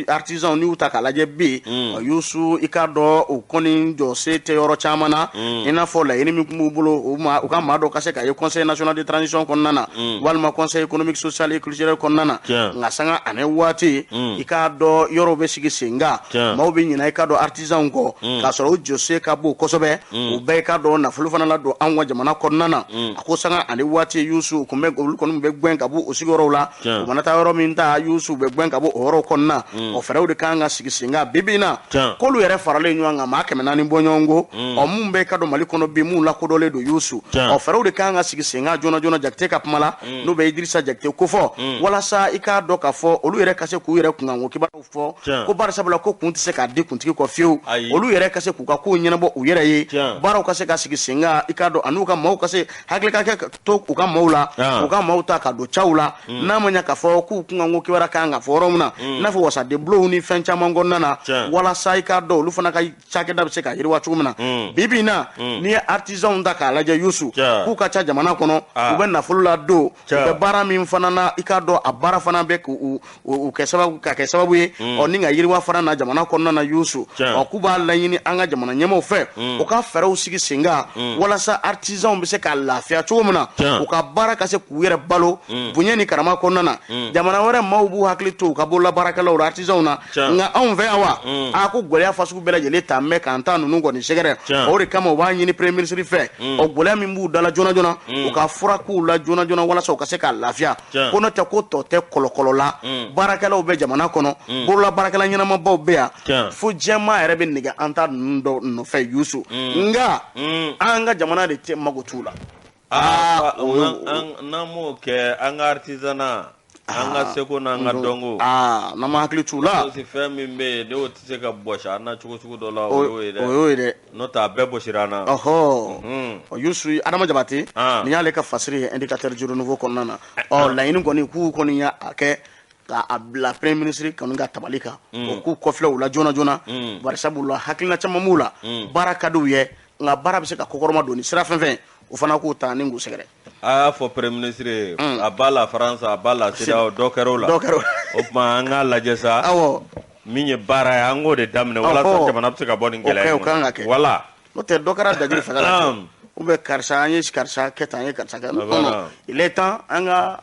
artisanw n'i y'u ta k'a lajɛ bi Youssou i k'a dɔn u kɔni jɔsen tɛ yɔrɔ caman na i n'a fɔ laɲini min tun b'u bolo u ka maa dɔ ka se ka ye conseil national de transition kɔnɔna na walima conseil économique social et culturel kɔnɔna na nka sanga ani waati i k'a dɔn yɔrɔw bɛ sigi sen kan maaw bɛ ɲinɛ i k'a dɔn artisanw kɔ k'a sɔrɔ u jɔsen ka bon kosɛbɛ u bɛɛ k'a dɔn nafolo fana ladon anw ka jamana kɔnɔna na a ko sanga ani waati Youssou kun bɛ olu kɔni bɛ gɛn ka bɔ o sigiyɔrɔw la u mana taa yɔrɔ min ta Youssou bɛ gɛn ka bɔ o yɔrɔw kɔnɔna o fɛɛrɛw de kan ka sigi sen kan bi bi in na k'olu yɛrɛ faralen ɲɔgɔn kan maa 400 bɔɲɔgɔnko ɔ mun bɛ ka dɔn Mali kɔnɔ bi mun lakodɔnlen don Youssou ɔ fɛɛrɛw de kan ka sigi sen kan joona joona Jakite ka kuma la n'o bɛ Idrissa Jakite kofɔ walasa i k'a dɔn k'a fɔ olu yɛrɛ ka se k'u yɛrɛ kunkanko kibaruyaw fɔ ko bari sabula ko kun tɛ se k'a di kuntigi kɔ fiyewu olu yɛrɛ ka se k'u ka kow ɲɛnabɔ u yɛrɛ ye baaraw ka se ka sigi sen kan i k'a dɔn an'u ka maaw ka se hakili ka kɛ to u ka maaw la u ka maaw ta ka don caw la n'a ma ɲɛ k'a fɔ k'u kunkanko kibaruya kan ka fɔ yɔrɔ min na i n'a fɔ wasaden bulonw ni fɛn caman kɔnɔna na walasa i k'a dɔn olu fana ka cakɛda bɛ se ka yiriwa cogo min na bi bi in na n'i ye artisanw ta k'a lajɛ Youssou k'u ka ca jamana kɔnɔ u bɛ nafolo ladon u bɛ baara min fana na i k'a dɔn a baara fana bɛ k'u kɛ sababu ka kɛ sababu ye ɔ ni ka yiriwa fana na jamana kɔnɔna na Youssou ɔ k'u b'a laɲini an ka jamana ɲɛmaaw fɛ, u ka fɛɛrɛw sigi sen kan walasa artisanw bɛ se ka lafiya cogo min na, u ka baara ka se k'u yɛrɛ balo bonya ni karama kɔnɔna na. Jamana wɛrɛ maaw b'u hakili to u ka bololabaarakɛlaw la, artisanw na, nka anw fɛ yan wa, a ko gɛlɛya fasugu bɛɛ lajɛlen ta bɛ k'an ta ninnu kɔni sɛgɛrɛ. O de kama u b'a ɲini premier ministre fɛ, o gɛlɛya min b'u da la joona joona, u ka fura k'u la joona joona walasa u ka se ka lafiya. Ko n'o tɛ, ko tɔ tɛ kɔlɔkɔlɔ la. Baarakɛlaw bɛ jamana kɔnɔ, bololabaarakɛla ɲɛnamabaw bɛ yan, fo jɛma yɛrɛ bɛ nɛgɛ an ta ninnu dɔ nɔfɛ, Yusu. Nka an ka jamana de tɛ mago t'u la. N'an m'o kɛ, an ka artisanat, an ka seko n'an ka dɔnko, n'an ma hakili t'u la. Fɛn min bɛ yen, n'o tɛ se ka bɔsi an na cogo sugu dɔ la, o y'o ye dɛ. O y'o ye dɛ. N'o tɛ, a bɛɛ bɔsira an na. Ɔhɔ, Yusu Adama Jabate, nin y'ale ka fasiri ye Indicateur du Renouveau kɔnɔna na. Ɔ, laɲini kɔni k'u kɔni y'a kɛ k'a bila premier ministre kɔni ka tabali kan, o k'u kɔfilɛ u la joona joona, bari sabula hakilina caman b'u la, baara ka d'u ye, nka baara bɛ se ka kɔkɔrɔma don ni sira fɛn fɛn, o fana k'u ta ni k'u sɛgɛrɛ. A y'a fɔ premier ministre ye, a b'a la France, a b'a la CEDEAO, dɔ kɛra o la. Dɔ kɛra o. O tuma, an k'a lajɛ sa. Min ye baara ye, an k'o de daminɛ walasa jamana bɛ se ka bɔ nin gɛlɛya in kɔnɔ. O kan ka kɛ. Voilà. N'o tɛ, dɔ kɛra dajiri fɛ la, ou bien karisa, an ye karisa kɛ tan, an ye karisa kɛ. Non non, il est temps an ka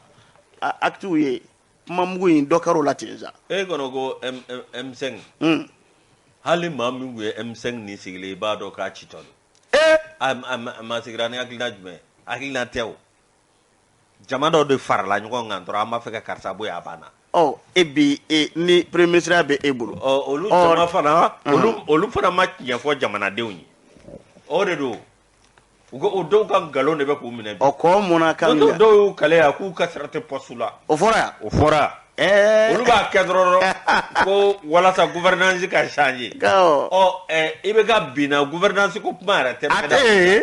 actes ye kuma mugu in, dɔ kɛra o la ten sa. E kɔnɔ ko M5, hali maa min tun ye M5 nin sigilen, i b'a dɔn k'a citɔ don. A ma sigira ni hakilina jumɛn? Hakilina tɛ o. Jama dɔ de farala ɲɔgɔn kan dɔrɔn, an b'a fɛ ka karisa bɔ yen, a banna. Ɔ, e bi e ni premier ministre bɛ e bolo. Ɔ, olu jama fana, olu fana ma tiɲɛ fɔ jamanadenw ye, o de don. U ko o dɔw ka nkalon de bɛ k'u minɛ bi. Ɔ, kɔ munna kan? N'o dɔw y'u kale yan k'u ka sira tɛ poste la. O fɔra yan. O fɔra. Olu b'a kɛ dɔrɔn ko walasa gouvernance ka changer. Ɔ, i bɛ ka binna, gouvernance ko kuma yɛrɛ tɛ. A tɛ.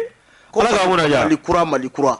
Ala ka kunna diya. Mali kura, Mali kura.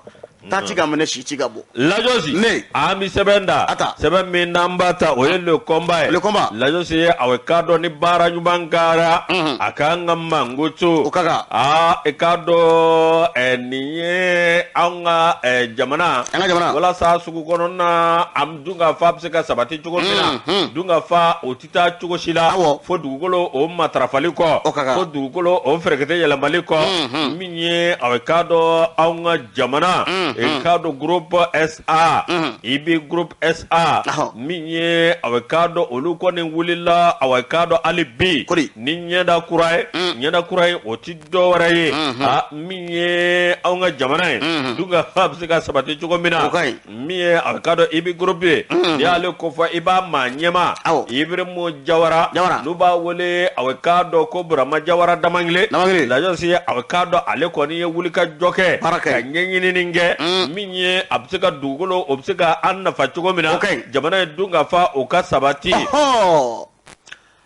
Ta ci ka minɛ, si ci ka bɔ. Lajɔsi. Ne. An bɛ sɛbɛn da. A ta. Sɛbɛn min n'an b'a ta, o ye Le Combat ye. Le Combat. Lajɔsi ye, a k'a dɔn ni baara ɲuman kɛra, a k'an ka mankutu. O ka kan. Aa, i k'a dɔn nin ye anw ka jamana. An ka jamana. Walasa sugu kɔnɔna, an dunkafa bɛ se ka sabati cogo min na. Dunkafa o tɛ taa cogo si la. Fo dugukolo o matarafali kɔ. O ka kan. Fo dugukolo o fɛrɛkɛtɛ yɛlɛmali kɔ. Min ye, a k'a dɔn anw ka jamana. I k'a dɔn groupe SA, IB Groupe SA, min ye, a k'a dɔn olu kɔni wulila, a k'a dɔn hali bi ni ɲɛda kura ye. Ɲɛda kura ye, o ti dɔwɛrɛ ye, a min ye anw ka jamana ye, dunkafa bɛ se ka sabati cogo min na. Min ye, a k'a dɔn IB Groupe ye, n'i y'ale kofɔ, i b'a maa ɲɛma Ibirimu Jawara, n'u b'a wele, a k'a dɔn ko Burama Jawara Damangile. Lajɔsi, a k'a dɔn ale kɔni ye wulikajɔ kɛ ka ɲɛɲinini kɛ, min ye a bɛ se ka dugukolo, o bɛ se ka an nafa cogo min na, jamana ye dunkafa o ka sabati.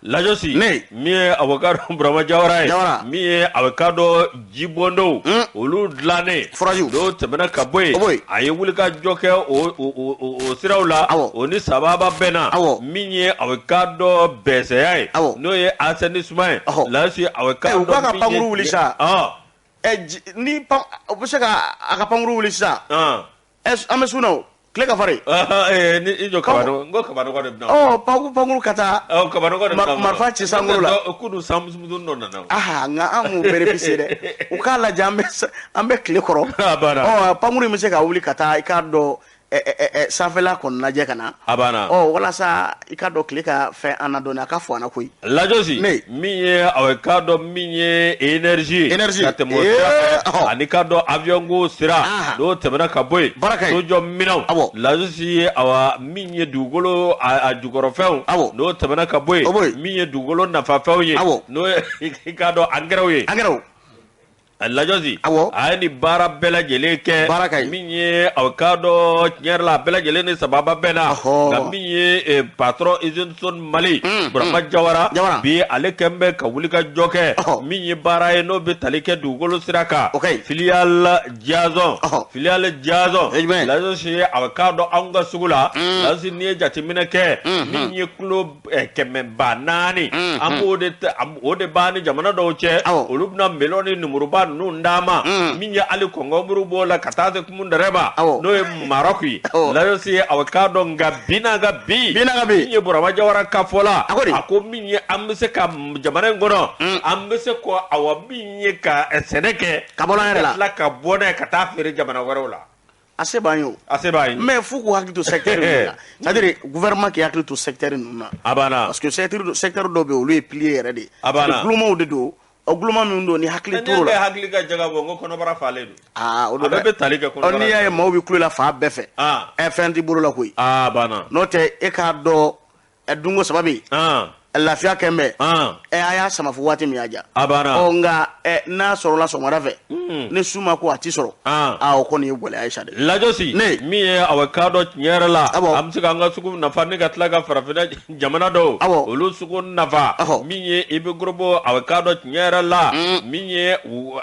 Lajɔsi, min ye a k'a dɔn Burama Jawara ye, min ye a k'a dɔn jibondow olu dilannen, n'o tɛmɛna ka bɔ yen, a ye wulikajɔ kɛ o siraw la, o ni sababa bɛnna. Min ye a k'a dɔn bɛsɛya ye, n'o ye assainissement ye. Lajɔsi, a k'a dɔn u b'a ka pankuru wuli sa. Ni u bɛ se ka a ka pankuru wuli sisan, an bɛ sun na o tile ka farin. Ni i jɔ kabanɔgɔ, n ko kabanɔgɔ de bɛ na. Ɔ, pankuru ka taa. Ɔ, kabanɔgɔ de bɛ na. Marifa ci sankolo la. Kunun san muso dɔ nana. Aha, nka an m'o bénéficier dɛ. U k'a lajɛ, an bɛ tile kɔrɔ. A banna. Ɔ, pankuru in bɛ se ka wuli ka taa, i k'a dɔn, sanfɛla kɔni lajɛ ka na. A banna. Ɔ, walasa i k'a dɔn tile ka fɛn an na dɔɔni, a ka fɔ an na koyi. Lajɔsi, min ye, a k'a dɔn min ye énergie. Énergie. Ka tɛmɛ o sira fɛ, ani k'a dɔn avion ko sira, n'o tɛmɛna ka bɔ yen. Sojɔ minɛnw. Lajɔsi ye, awa, min ye dugukolo a jukɔrɔfɛnw. N'o tɛmɛna ka bɔ yen. Min ye dugukolo nafafɛnw ye. N'o ye i k'a dɔn angɛrɛw ye. Angɛrɛw. Lajɔsi, a ye nin baara bɛɛ lajɛlen kɛ, min ye, a k'a dɔn tiɲɛ yɛrɛ la, a bɛɛ lajɛlen ni sababa bɛnna. Nka min ye patron usine Sonmali, Burama Jawara, bi ale kɛlen bɛ ka wuli ka jɔ kɛ, min ye baara ye n'o bɛ tali kɛ dugukolo sira kan. Filiale Diazon, filiale Diazon. Lajɔsi, a k'a dɔn anw ka sugu la, Lajɔsi, n'i ye jateminɛ kɛ, min ye kilo 400,000, an b'o de, o de b'an ni jamana dɔw cɛ, olu bɛna melon ni lemuruba kumaba ninnu d'an ma min ye hali kɔnkɔnburu b'o la ka taa se kumundɛrɛ ma n'o ye Maroc ye Lajosi awa k'a dɔn nka bi n'a ka bi min ye Burama Jawara ka fɔ la a ko min ye an bɛ se ka jamana in kɔnɔ an bɛ se ko awa min ye ka sɛnɛ kɛ ka bɔ an yɛrɛ la ka tila ka bɔ n'a ye ka taa feere jamana wɛrɛw la. A se b'an ye o. A se b'an ye. Mais f'u k'u hakili to secteur ninnu na. C'est à dire gouvernement k'i hakili to secteur ninnu na. A banna. Parce que secteur dɔw bɛ yen olu ye pilier yɛrɛ de ye. A banna. Gulomaw de don. O guloma min don ni hakili t'o la. Ne hakili ka jagabɔ n ko kɔnɔbara falen don. Aa o don dɛ. A bɛɛ bɛ tali kɛ kɔnɔbara. N'i y'a ye maaw bɛ kulo la fan bɛɛ fɛ. Aa. Ɛ fɛn t'i bolo la koyi. Aa banna. N'o tɛ e k'a dɔn ɛ dunko saba bɛ yen. Lafiya kɛn bɛ ɛ a y'a sama fo waati min y'a diya. A banna. Ɔ nka ɛ n'a sɔrɔla sɔgɔmada fɛ. Ni su ma ko a ti sɔrɔ. Aa o kɔni ye gɛlɛya ye sa dɛ. Lajosi. Ne. Min ye awa k'a dɔn tiɲɛ yɛrɛ la. Awɔ. An bɛ se k'an ka sugu nafa ni ka tila ka farafinna jamana dɔw. Awɔ. Olu sugu nafa. Ɔhɔ. Min ye IB Groupe awa k'a dɔn tiɲɛ yɛrɛ la. Min ye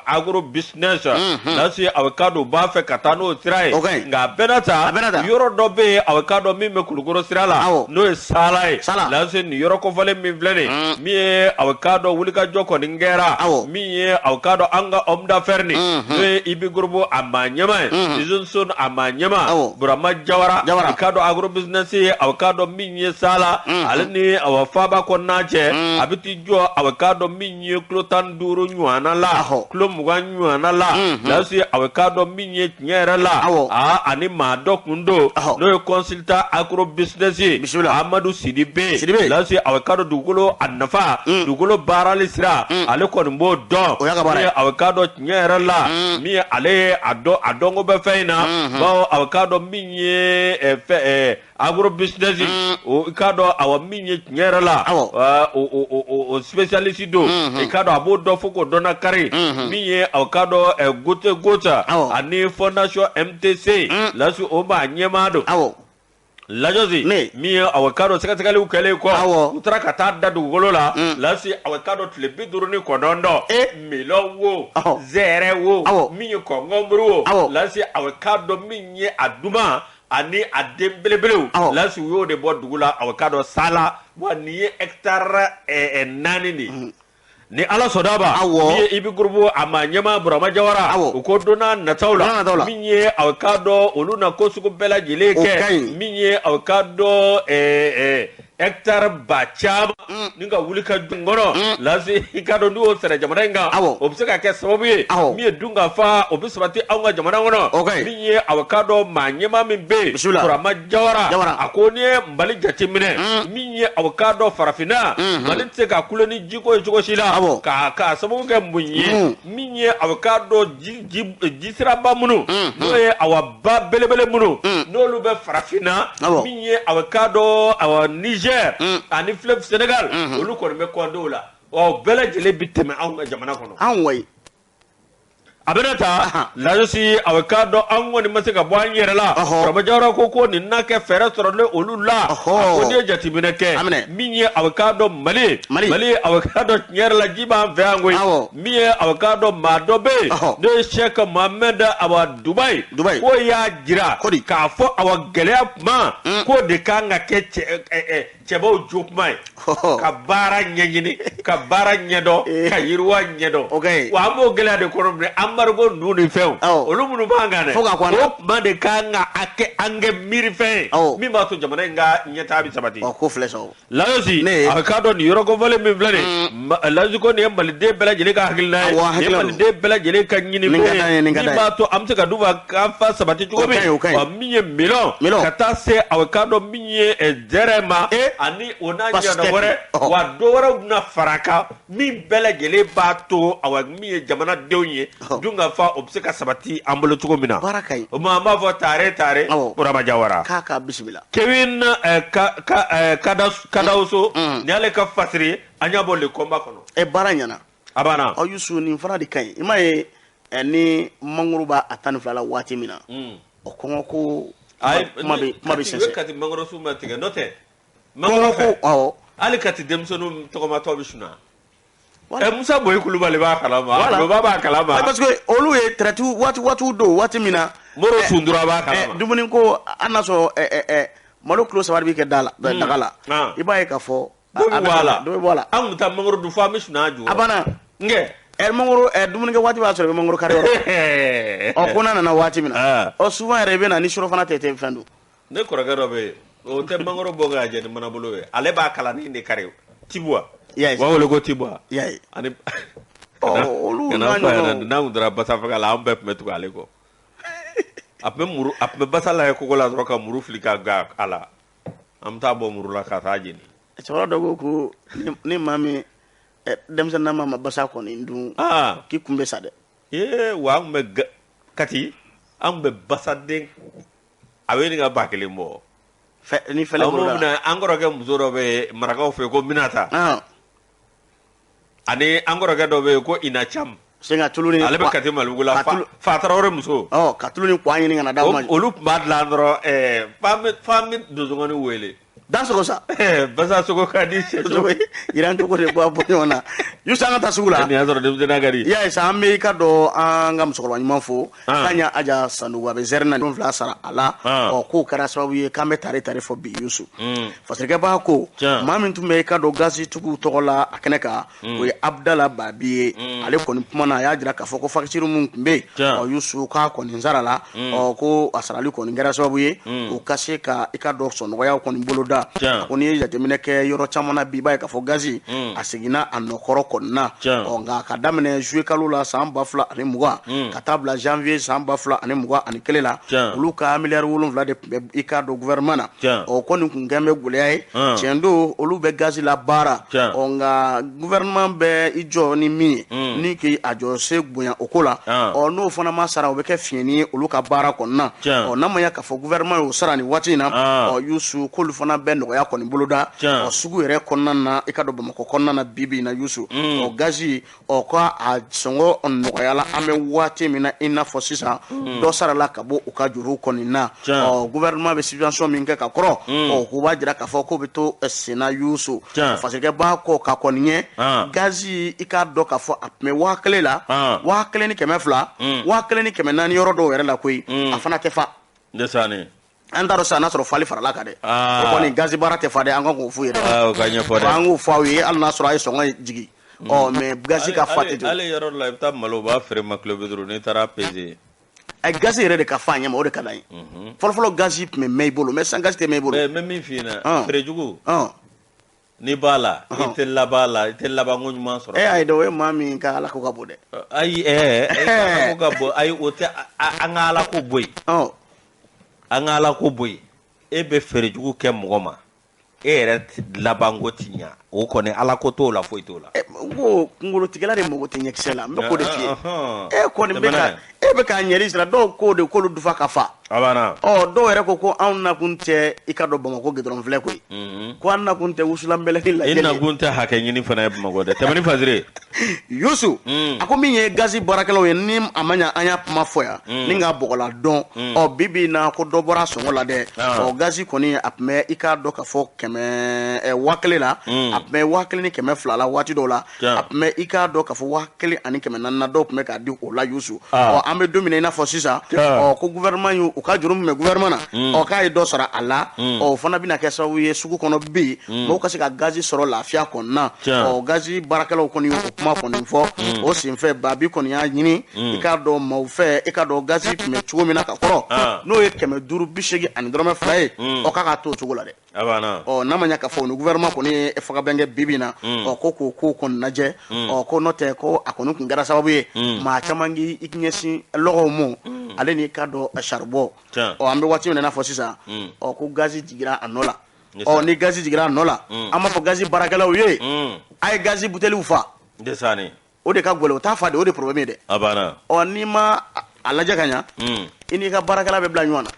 agro business. Lasi awa k'a dɔn u b'a fɛ ka taa n'o sira ye. O ka ɲi. Nka a bɛɛ n'a ta. A bɛɛ n'a ta. Yɔrɔ dɔ bɛ yen awa k'a dɔn min bɛ Kulukɔrɔ sira la. Awɔ. N'o ye Sala ye. Sala. Lasi nin yɔrɔ kofɔlen min filɛ nin ye. Min ye awa k'a dɔn wulikajɔ kɔni kɛra. Awɔ. Min ye awa k'a dɔn an ka homme d'affaires nin. N'o ye IB Groupe a maa ɲɛmaa ye. Usine Sone a maa ɲɛmaa. Awɔ. Burama Jawara. Jawara. I k'a dɔn agro business ye awa k'a dɔn min ye Sala. Ale ni awa faaba kɔnɔna cɛ. A bɛ t'i jɔ awa k'a dɔn min ye kilo 15 ɲɔgɔnna la. Ahɔ. Kilo 20 ɲɔgɔnna la. Lasi awa k'a dɔn min ye tiɲɛ yɛrɛ la. Awɔ. Aa ani maa dɔ kun don. Ahɔ. N'o ye consultant agro business ye. Bisimila. Amadu Sidibe. Sidibe. Lasi awa k'a dɔn dugukolo a nafa. Dugukolo baarali sira. Ale kɔni b'o dɔn. O y'a ka baara ye. Min ye awa k'a dɔn tiɲɛ yɛrɛ la. Min ye ale ye a dɔn a dɔnko bɛ fɛn in na. Bawo awa k'a dɔn min ye fɛn agro business o i k'a dɔn awa min ye tiɲɛ yɛrɛ la. Awɔ. O spécialiste don. I k'a dɔn a b'o dɔn fo k'o dɔn na kari. Min ye awa k'a dɔn goutte goutte. Awɔ. Ani fondation MTC. Lasi o maa ɲɛmaa don. Awɔ. Lajosi Ne. min ye awa k'a dɔn sɛgɛsɛgɛliw kɛlen kɔ. Awɔ. U taara ka taa da dugukolo la. Lasi awa k'a dɔn tile 59. E. Melon wo. Ɔhɔ. Zɛrɛ wo. Awɔ. Min ye kɔnkɔnburu wo. Awɔ. Lasi awa k'a dɔn min ye a duman ani a den belebelew. Awɔ. Lasi u y'o de bɔ dugu la awa k'a dɔn Sala. Wa nin ye hectare 4 de ye. Ni Ala sɔnna ma. Awɔ. Min ye IB Groupe a maa ɲɛmaa Burama Jawara. Awɔ. U ko don n'a nataw la. Don n'a nataw la. Min ye awa k'a dɔn olu na ko sugu bɛɛ lajɛlen O kɛ. ka ɲi. Min ye awa k'a dɔn hectare ba caman ni ka wuli ka jɔ kɔnɔ. Lasi i k'a dɔn n'u y'o sɛnɛ jamana in kan. Awɔ. O bɛ se ka kɛ sababu ye. Awɔ. Min ye dunkafa o bɛ sabati anw ka jamana kɔnɔ. O ka ɲi. Min ye awa k'a dɔn maa ɲɛmaa min bɛ yen. Bisimila. Burama Jawara. Jawara. A ko n'i ye Mali jateminɛ. Min ye awa k'a dɔn farafinna. Mali tɛ se ka kulo ni jiko ye cogo si la. Awɔ. K'a sababu kɛ mun ye. Min ye awa k'a dɔn jisiraba minnu. N'o ye awa ba belebele minnu. N'olu bɛ farafinna. Awɔ. Min ye awa k'a dɔn awa Niger. Ani fleuve Sénégal. Olu kɔni bɛ kɔndew la. Wa o bɛɛ lajɛlen bɛ tɛmɛ anw ka jamana kɔnɔ. Anw wayi. A bɛna ta Lajosi awa k'a dɔn an kɔni ma se ka bɔ an yɛrɛ la. Ɔhɔ. Burama Jawara ko nin n'a kɛ fɛɛrɛ sɔrɔlen olu la. Ɔhɔ. A ko n'i ye jateminɛ kɛ. A minɛ. Min ye awa k'a dɔn Mali. Mali. Mali awa k'a dɔn tiɲɛ yɛrɛ la ji b'an fɛ yan koyi. Awɔ. Min ye awa k'a dɔn maa dɔ bɛ yen. Ɔhɔ. N'o ye Cheikh Mohamed awa Dubayi. Dubayi. K'o y'a jira. Ko di? K'a fɔ awa gɛlɛya kuma. K'o de kan ka kɛ cɛbaw jo kuma ye. Ɔhɔ. Ka baara ɲɛɲini ka baara ɲɛdɔn ka yiriwa ɲɛdɔn. O ka ɲi. Wa an b'o gɛlɛya de kɔnɔ bi embargo ninnu ni fɛnw. Awɔ. Olu minnu b'an kan dɛ. Fo ka kɔn an na. O kuma de kan ka a kɛ an kɛ miirifɛn ye. Awɔ. Min b'a to jamana in ka ɲɛtaa bɛ sabati. Ɔ ko filɛ sa o. Lajosi Ne. a k'a dɔn nin yɔrɔ kofɔlen min filɛ nin ye Lajosi ko nin ye maliden bɛɛ lajɛlen ka hakilina ye. Awɔ, Nin ye hakilina don. maliden bɛɛ lajɛlen ka ɲini Nin ka d'an ye, nin ka min d'an ye. b'a to an bɛ se ka dunkafa sabati cogo O ka ɲi, o ka ɲi. min. Wa min ye melon. Melon. Ka taa se a k'a dɔn min ye zɛrɛ ma. Ani o n'a Pastèque. ɲɔgɔnna wɛrɛ. Ɔhɔ. Wa dɔ wɛrɛw bɛna fara a kan min bɛɛ lajɛlen b'a to awa min ye jamanadenw ye Ɔhɔ. dunkafa o bɛ se ka sabati an bolo cogo min na. Baara ka ɲi. O ma an b'a fɔ tare tare. Awɔ. Burama Jawara. K'a ka bisimila. Kevin Kadawso ni y'ale ka fasiri ye an y'a bɔ le combat kɔnɔ. Ɛ baara ɲɛna. A banna. Ɔ Yusu nin fana de ka ɲi. I m'a ye ni mangoro b'a a 12 la waati min na. O kɔngɔ ko kuma bɛ kuma bɛ U ye sɛnsɛn. Kati mangoro sun ma tigɛ n'o tɛ. Mangoro Kɔngɔ fɛ ko awɔ. hali Kati denmisɛnninw tɔgɔmatɔ bɛ sunaa. Voilà. Musa Boye Kulubali b'a kalama. Voilà. Loba b'a kalama. Parce que olu ye traite waati waatiw don waati min na. Moro Sundura b'a kalama. Dumuni ko an n'a sɔrɔ malo kilo 3 de bɛ kɛ da la daga la. Ah. I b'a ye k'a fɔ. Dɔ bɛ bɔ a la. Dɔ bɛ bɔ a la. An tun bɛ taa mangoro dun fo an bɛ sunaa jukɔrɔ. A banna. Nkɛ. Mangoro dumunikɛ waati b'a sɔrɔ i bɛ mangoro kari yɔrɔ. Ɔ, ko n'a nana waati min na, ɔ, souvent yɛrɛ i bɛ na ni surɔfana tɛ, i tɛ fɛn dun. Ne kɔrɔkɛ dɔ bɛ yen, o tɛ mangoro bɔ k'a jɛ ni manabolo ye, ale b'a kalani de kari, tibuwa. I y'a ye. U b'a wele ko tibuwa. I y'a ye. Ani Ɔ, olu kana n'a fɔ a ɲɛna, ɲɔgɔnnaw. n'an tun taara basa faga la, an bɛɛ tun bɛ tugu ale kɔ. A tun bɛ muru, a tun bɛ basa lajɛ kogo la dɔrɔn ka muru fili ka gan a la, an bɛ taa bɔ muru la ka taa jeni. Cɛkɔrɔba dɔ ko ko ni maa min denmisɛnnin ma basa kɔni dun, k'i kun bɛ sa dɛ. Ee, wa an tun bɛ Kati, an tun bɛ basaden, a bɛ ɲini ka 1000 bɔ. Ni fɛlɛ An bolo b'o la. minɛ. An kɔrɔkɛ muso dɔ bɛ yen marakaw fɛ yen ko Minata, ani an kɔrɔkɛ dɔ bɛ yen ko Ina Cam. Sen ka tulu ni Ale bɛ Kati Malibugu la. Ka tulu Fa Tarawele muso. Ɔ, ka tulu ni kwa ɲini ka na d'aw ma. Olu tun b'a dilan dɔrɔn, f'an bɛ donsongɔni wele. Dan sogo sa. Basa sogo ka di sɛ sogo yiran cogo de bɔ bɔ ɲɔgɔn na. Yusu, an ka taa sugu la. Nin y'a sɔrɔ denmisɛnninya ka di. I y'a ye sa, an bɛ i ka dɔn an ka musokɔrɔba ɲuman fo. K'a ɲa Aja Sanogo, a bɛ zɛri na 7 sara a la. Ɔ, k'o kɛra sababu ye k'an bɛ tare tare fɔ bi, Yusu. Fasirikɛbaa ko maa min tun bɛ i ka dɔn gazitigiw tɔgɔ la a kɛnɛ kan, o ye Abudala Babi ye. Ale kɔni kumana, a y'a jira k'a fɔ ko facture min tun bɛ yen, ɔ, Yusu, k'a kɔni sara la. Ɔ, ko a sarali kɔni kɛra sababu ye o ka se ka i ka dɔn sɔnɔgɔyaw kɔni boloda. A ko n'i ye jateminɛ kɛ yɔrɔ caman na bi, i b'a ye k'a fɔ gazi a seginna a nɔkɔrɔ kɔni na. Ɔ, nka ka daminɛ juillet kalo la san 2020 ka taa bila janvier san 2021 la, olu ka miliyari 7 de tun bɛ i ka dɔn gouvernement na. Ɔ, ko nin kun kɛn bɛ gɛlɛya ye. Tiɲɛ don, olu bɛ gazi la baara. Ɔ, nka gouvernement bɛ i jɔ ni min ye ni k'i a jɔ se bonya o ko la, ɔ, n'o fana ma sara, o bɛ kɛ fiɲɛni ye olu ka baara kɔni na. Ɔ, n'a ma ɲɛ k'a fɔ gouvernement y'o sara nin waati in na, ɔ, Yusu, k'olu fana bɛ nɔgɔya kɔni boloda. Ɔ, sugu yɛrɛ kɔnɔna na, i ka dɔn Bamakɔ kɔnɔna na bi bi in na, Yusu, ɔ, gazi, ɔ, ko a sɔngɔ nɔgɔyala an bɛ waati min na i n'a fɔ sisan, dɔ sarala ka bɔ u ka juru kɔni na. Ɔ, gouvernement bɛ subvention min kɛ ka kɔrɔ, ɔ, k'u b'a jira k'a fɔ k'o bɛ to senna, Yusu. Fasirikɛba kɔ ka kɔni ɲɛ gazi, i k'a dɔn k'a fɔ a tun bɛ 1000 la, 1200, 1400 yɔrɔ dɔw yɛrɛ la koyi, a fana tɛ fa. An t'a dɔn sisan n'a sɔrɔ fali farala kan dɛ. O kɔni, gazi baara tɛ fa dɛ, an kan k'o f'u ye dɛ. O ka ɲɛfɔ dɛ. An k'o fɔ aw ye, hali n'a sɔrɔ a ye sɔngɔ jigin. Ɔ, mais gazi ka fa tɛ ten. Hali yɔrɔ dɔ la, i bɛ taa malo, u b'a feere ma kilo 50, n'i taara peser. Ɛ, gazi yɛrɛ de ka fa a ɲɛ ma, o de ka d'an ye. Fɔlɔfɔlɔ gazi tun bɛ mɛn i bolo, mais sisan gazi tɛ mɛn i bolo. Mais n bɛ min f'i ɲɛna, feere jugu, n'i b'a la, i tɛ laban la, i tɛ labanko ɲuman sɔrɔ. E ayi dɛ, o ye maa min ka ala ko ka bon dɛ. Ayi, ala ko ka bon, ayi, o tɛ, an ka ala ko bɔ yen. An ka ala ko bɔ yen. E bɛ feere jugu kɛ mɔgɔ ma, e yɛrɛ labanko ti ɲa, o kɔni ala ko t'o la, foyi t'o la. N ko kunkolotigɛla de mago tɛ ɲɛkisɛ la, n bɛ k'o de f'i ye. E kɔni bɛ ka, e bɛ k'a ɲɛli sira, dɔw k'o de k'olu dufa ka fa. A banna. Ɔ, dɔw yɛrɛ ko ko anw nakun tɛ i ka dɔn Bamakɔ gidɔrɔn filɛ koyi. Ko an nakun tɛ wusulan bɛlɛni lajɛli. E nakun tɛ hakɛ ɲini fana ye Bamakɔ dɛ. Tɛmɛ ni Fasire. Yusu, a ko min ye gazi baarakɛlaw ye, ni a ma ɲa an y'a kuma fɔ yan, ni k'a bɔgɔla dɔn. Ɔ, bi bi in na, ko dɔ bɔra sɔngɔ la dɛ. Ɔ, gazi kɔni a tun bɛ i k'a dɔn k'a fɔ kɛmɛ 1000 la, a tun bɛ 1200 la waati dɔw la, a tun bɛ i k'a dɔn k'a fɔ 1400 na, dɔw tun bɛ k'a di o la, Yusu. Ɔ, an bɛ don min na i n'a fɔ sisan, ɔ, ko gouvernement y'u ka juru min bɛ gouvernement na, ɔ, k'a ye dɔ sara a la. Ɔ, o fana bɛna kɛ sababu ye sugu kɔnɔ bi, mɔgɔw ka se ka gazi sɔrɔ lafiya kɔnɔna. Ɔ, gazi baarakɛlaw kɔni y'o kuma kɔni fɔ. O senfɛ, Babi kɔni y'a ɲini i k'a dɔn maaw fɛ, i k'a dɔn gazi tun bɛ cogo min na ka kɔrɔ, n'o ye 582 ye, ɔ, k'a ka to o cogo la dɛ. Ɔ, n'a ma ɲɛ k'a fɔ ni gouvernement kɔni ye fagabɛn kɛ bi bi in na, ɔ, ko k'o ko kɔni lajɛ. Ɔ, ko n'o tɛ, ko a kɔni tun kɛra sababu ye maa caman k'i ɲɛsin lɔgɔw ma, ale n'i ka dɔn charbon. Ɔ, an bɛ waati min na i n'a fɔ sisan, ɔ, ko gazi jiginra a nɔ la. Ɔ, ni gazi jiginra a nɔ la, an b'a fɔ gazi baarakɛlaw ye, a ye gazi buteliw fa. O de ka gɛlɛn, o t'a fa de, o de problème ye dɛ. Ɔ, n'i ma a lajɛ ka ɲa, i n'i ka baarakɛla bɛ bila ɲɔgɔn na.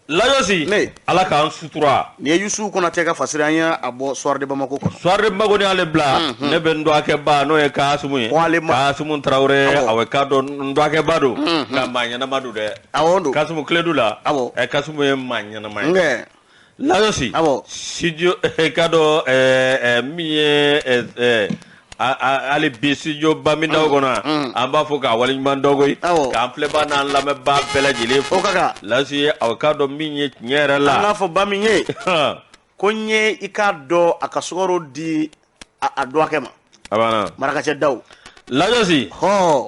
Lajosi, ala k'an sutura. Nin ye Yusu Konatɛ ka fasiri, an y'a bɔ Soir de Bamako kɔnɔ. Soir de Bamako ni ale bila, ne bɛ n dɔgɔkɛba, n'o ye Kasimu ye. Kasimu Tarawele, awɔ, k'a dɔn n dɔgɔkɛba don, nka maa ɲɛnama don dɛ. Awɔ don. Kasimu Kiledu la. Awɔ. Kasimu ye maa ɲɛnama ye. Nkɛ. Lajosi. Awɔ. Studio, k'a dɔn min ye hali bi studio Bamindaw kɔnɔ, an b'a fɔ k'a waleɲuman dɔn koyi, k'an filɛbaa n'an lamɛnbaa bɛɛ lajɛlen fo. O ka kan. Lasi ye aw k'a dɔn min ye tiɲɛ yɛrɛ la. An k'a fɔ ba min ye ko n ye i k'a dɔn a ka sukaro di a dɔgɔkɛ ma. A banna. Marakacɛ daw. Lajɔsi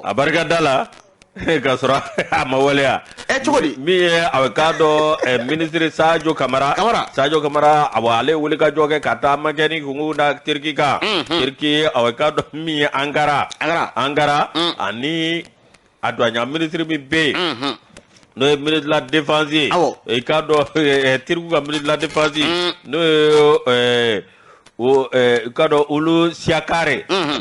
a barika da la k'a sɔrɔ a ma waleya. Ɛ, cogo di? Min ye a k'a dɔn, minisiri Sajo Kamara. Kamara. Sajo Kamara, awa, ale wuli ka jɔ kɛ ka taa makɛni kungun da Turki kan. Turki, a k'a dɔn min ye Ankara. Ankara. Ankara ani a douane minisiri min bɛ yen, n'o ye ministre de la défense ye. I k'a dɔn, Turki ka ministre de la défense, n'o ye o i k'a dɔn Hulusi Akar.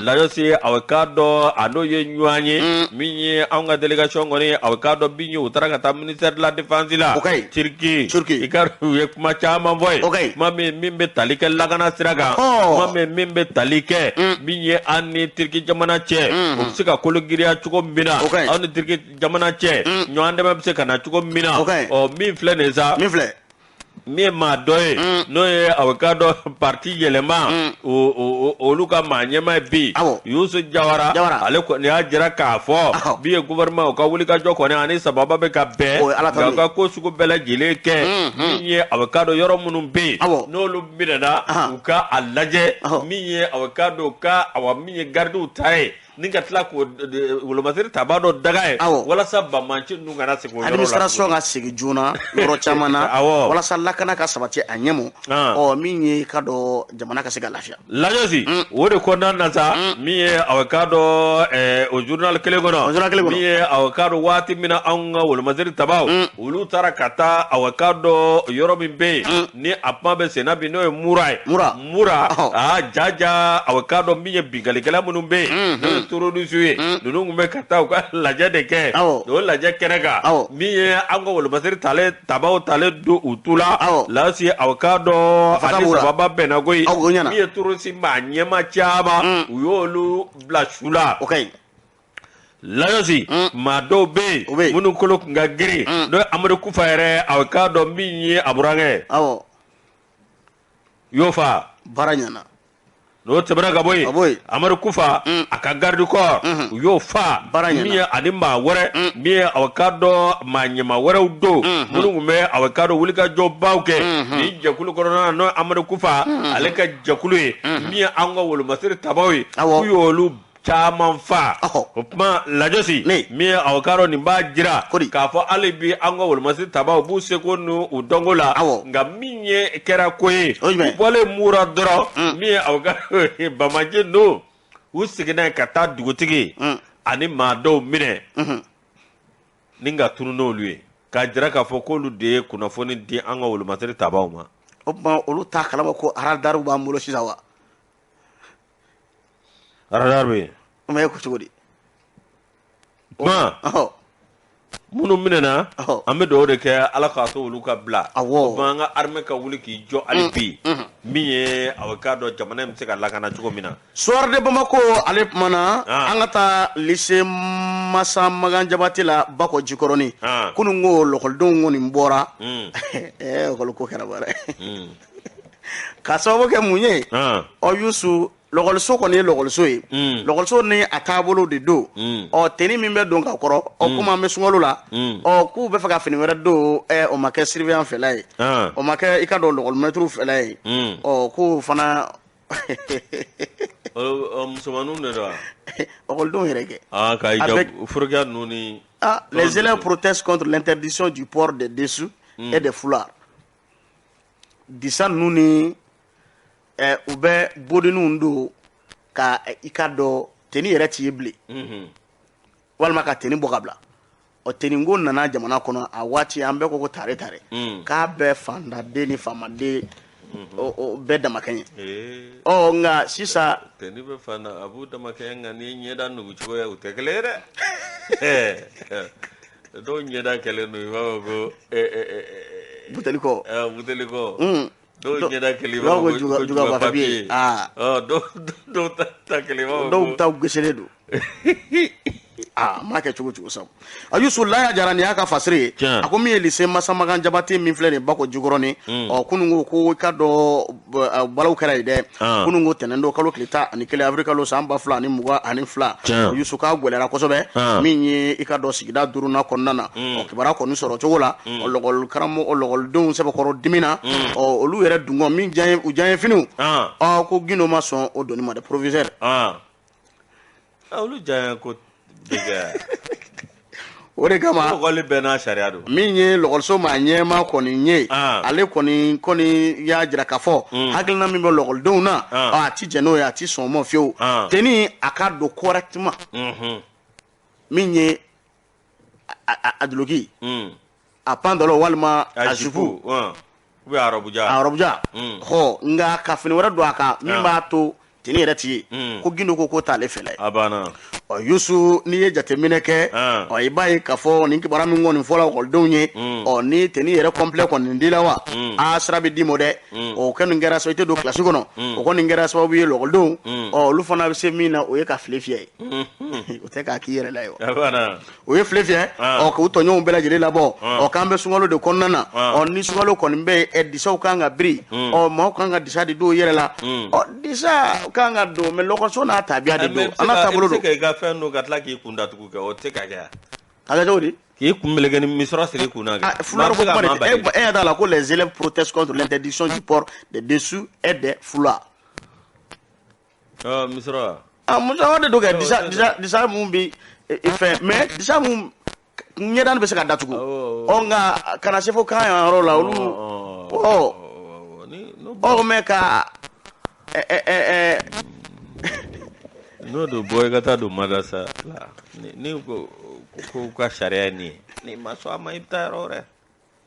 Lajɔsi, a k'a dɔn a n'o ye ɲɔgɔn ye. Min ye anw ka délégation kɔni, a k'a dɔn min ye, u taara ka taa ministère de la défense la. O ka ɲi. Turki. Turki. I k'a dɔn, u ye kuma caman fɔ yen. O ka ɲi. Kuma min bɛ tali kɛ lakana sira kan. Kuma min bɛ tali kɛ min ye an ni Turki jamana cɛ, o bɛ se ka kolo giriya cogo min na. O ka ɲi. Anw ni Turki jamana cɛ, ɲɔgɔn dɛmɛ bɛ se ka na cogo min na. O ka ɲi. Ɔ, min filɛ nin ye sa. Min filɛ. Min ye maa dɔ ye, n'o ye a k'a dɔn parti Yɛlɛma, olu ka maa ɲɛmaa ye bi, Yusu Jawara. Jawara. Ale kɔni y'a jira k'a fɔ bi ye gouvernement, u ka wulikajɔ kɔni ani sababa bɛ ka bɛn. O ye Ala tanu nka u ka ko sugu bɛɛ lajɛlen kɛ min ye, a k'a dɔn yɔrɔ minnu bɛ yen, n'olu minɛna, u ka a lajɛ min ye, a k'a dɔn u ka, awa, min ye gardiw ta ye, ni ka tila k'o wolomasiri tabaa dɔ daga ye, walasa banbanci ninnu kana segin o yɔrɔ la. Administration ka segin joona yɔrɔ caman na, walasa lakana ka sabati a ɲɛmɔ. Ɔ, min ye i ka dɔn, jamana ka se ka lafiya. Lajɔsi, o de kɔnɔna na sa, min ye a k'a dɔn o journal kelen kɔnɔ. O journal kelen kɔnɔ. Min ye a k'a dɔn waati min na anw ka wolomasiri tabaw, olu taara ka taa, a k'a dɔn yɔrɔ min bɛ yen ni a kuma bɛ sen na bi, n'o ye Mura ye. Mura. Mura, aa jaja, a k'a dɔn min ye binkannikɛla minnu bɛ yen, n'o ye terroriste ye, ninnu tun bɛ ka taa u ka lajɛ de kɛ. O lajɛ kɛnɛ kan, min ye an ka wolomasiri talen tabaw talen don u tu la. Lasi, a k'a dɔn Fasa ani b'u la. sababa bɛnna koyi. Awɔ, o ɲɛna. Min ye terroriste maa ɲɛma caman, u y'olu bila su la. O ka ɲi. Lajɔsi, maa dɔw bɛ yen O bɛ yen. minnu kolo tun ka girin, n'o ye Amadu Kufa yɛrɛ, a k'a dɔn min ye a burankɛ y'o fa. Baara ɲɛna. N'o tɛmɛna ka bɔ Ka bɔ yen. yen, Amadu Kufa a ka garde corps, u y'o fa. Baara ɲɛna. Min ye ani maa wɛrɛ, min ye a k'a dɔn maa ɲɛma wɛrɛw don, minnu tun bɛ a k'a dɔn wulikajɔbaw kɛ nin jɛkulu kɔnɔna na, n'o ye Amadu Kufa ale ka jɛkulu ye, min ye an ka wolomasiri tabaw ye, k'u y'olu caman fa. O kuma, Lajɔsi, min ye a k'a dɔn nin b'a jira Kodi. k'a fɔ hali bi an ka wolomasiri tabaw b'u seko n'u u dɔnko la. Nka min ye kɛra ko ye, O ye jumɛn? u bɔlen Mura dɔrɔn, min ye aw ka bamaji ninnu, u seginna ka taa dugutigi ani maa dɔw minɛ ni ka tunu n'olu ye, k'a jira k'a fɔ k'olu de ye kunnafoni di an ka wolomasiri tabaw ma. O tuma, olu t'a kalama ko aradariw b'an bolo sisan wa? Radar bɛ yen. O ma ye ko cogo di? Kuma minnu minɛna, an bɛ dugawu de kɛ Ala k'a to olu ka bila. O tuma, an ka armée ka wuli k'i jɔ hali bi, min ye a k'a dɔn jamana in bɛ se ka lakana cogo min na. Soir de Bamako, ale kumana. An ka taa lycée Masa Magan Jabate la, Bakɔ Jikɔrɔni. Kunun ko lɔkɔlidenw kɔni bɔra. Ɛɛ, école ko kɛra baara ye. K'a sababu kɛ mun ye? Ɔ, Yusu, lɔkɔliso kɔni ye lɔkɔliso ye. Lɔkɔliso ni a taabolo de don. Ɔ, tenue min bɛ don ka kɔrɔ, ɔ, komi an bɛ sunkalo la, ɔ, k'u bɛ fɛ ka fini wɛrɛ don, ɛ, o ma kɛ surveillant fɛla ye. O ma kɛ i ka dɔn lɔkɔlimɛtiriw fɛla ye. Ɔ, k'o fana Musomaninw de don wa? Ɔkɔlidenw yɛrɛ kɛ. Ah, ka i furukiya ninnu ni. Ah, les élèves protestent contre l'interdiction du port des dessous et des foulards. Disa ninnu ni u bɛ bodeniw don ka i ka dɔn tenue yɛrɛ t'i ye bilen, walima ka tenue bɔ ka bila. Ɔ, tenue ko nana jamana kɔnɔ a waati, an bɛɛ ko ko tare tare, k'a bɛɛ fantaden ni faamaden o bɛɛ damakɛɲɛ. Ɔ, nka sisan Tenue bɛ fan na, a b'u damakɛɲɛ, nka n'i ye ɲɛda nugu cogo ye, u tɛ kelen ye dɛ. Dɔw ɲɛda kɛlen don i b'a fɔ ko buteli kɔ. Buteli kɔ. Dɔw ɲɛda kɛlen i i b'a b'a fɔ fɔ ko juga juga papiye. papiye. Ɔ, dɔw ta kɛlen i b'a fɔ Dɔw ko ta gosilen don. Aa, n m'a kɛ cogo cogo sa, a Yusu Laya Jara, nin y'a ka fasiri ye. A ko min ye lycée Masamagan Jabate min filɛ nin ye Bakɔ Jikɔrɔni. Ɔ, kunun ko ko i ka dɔn balaw kɛra yen dɛ. Kunun ko tɛnɛn don, kalo tile 11 avril kalo san 2022. Yusu, k'a gɛlɛyara kosɛbɛ. Min ye i ka dɔn sigida duurunan kɔnɔna na, ɔ, kibaruya kɔni sɔrɔ cogo la, ɔ, lɔgɔli karamɔgɔ, lɔgɔlidenw sɛbɛkɔrɔ dimina. Ɔ, olu yɛrɛ dungɔ min diya u diya finiw. Ɔ, ko Gindo ma sɔn o doni ma dɛ, proviseur. Olu diya ko o de kama lakɔli bɛɛ n'a sariya don. Min ye lɔkɔliso maa ɲɛmaa kɔni ye, ale kɔni y'a jira k'a fɔ hakilina min bɛ lɔkɔlidenw na, a ti jɛn n'o ye, a ti sɔn o ma fiyewu. Tenue a ka don correctement, min ye a duloki, a pantalon walima a jupe ou bien a robe jan, a robe jan, hɔ, nka ka fini wɛrɛ don a kan min b'a to tenue yɛrɛ ti ye, ko Gindo ko k'o t'ale fɛla ye. A banna. Ɔ Yusu, n'i ye jateminɛ kɛ, ɔ i b'a ye k'a fɔ nin kibaruya min kɔni fɔla ekɔlidenw ye, ɔ ni tenue yɛrɛ complet kɔni dila wa, a sira bɛ d'i ma dɛ. O kɔni kɛra sababu i tɛ don kilasi kɔnɔ. O kɔni kɛra sababu ye lɔkɔlidenw, ɔ olu fana bɛ se min na, o ye ka file fiyɛ ye. O tɛ k'a k'i yɛrɛ la ye wa? A banna. O ye file fiyɛ, ɔ k'u tɔɲɔgɔnw bɛɛ lajɛlen labɔ. Ɔ k'an bɛ sunkalo de kɔnɔna na, ɔ ni sunkalo kɔni bɛ yen, disaw kan ka biri, ɔ maaw kan ka disa de don u yɛrɛ la. Ɔ disa kan ka don, mais lɔkɔliso n'a tabiya de don, an n'a taabolo don. I bɛ se ka i ka fɛn don ka tila k'i kun datugu kɛ, o tɛ se ka kɛ. A kɛ cogo di? K'i kun meleke ni misɔrɔ siri i kun na kɛ. Foulard ko kuma de tɛ. E ɲɛ t'a la ko les élèves protestent contre l'interdiction du port des dessous et des foulards. Ɔ misɔrɔ. Ah, musɔrɔ de don kɛ, disa mun bi fɛn, mais disa mun ɲɛda bɛ se ka datugu. Ɔ nka kana se fo kan yan yɔrɔ la, olu ɔ mais ka n'o don bɔ i ka taa don madrasa la, ni ko ko ka sariya ye nin ye, n'i ma sɔn a ma, i bɛ taa yɔrɔ wɛrɛ.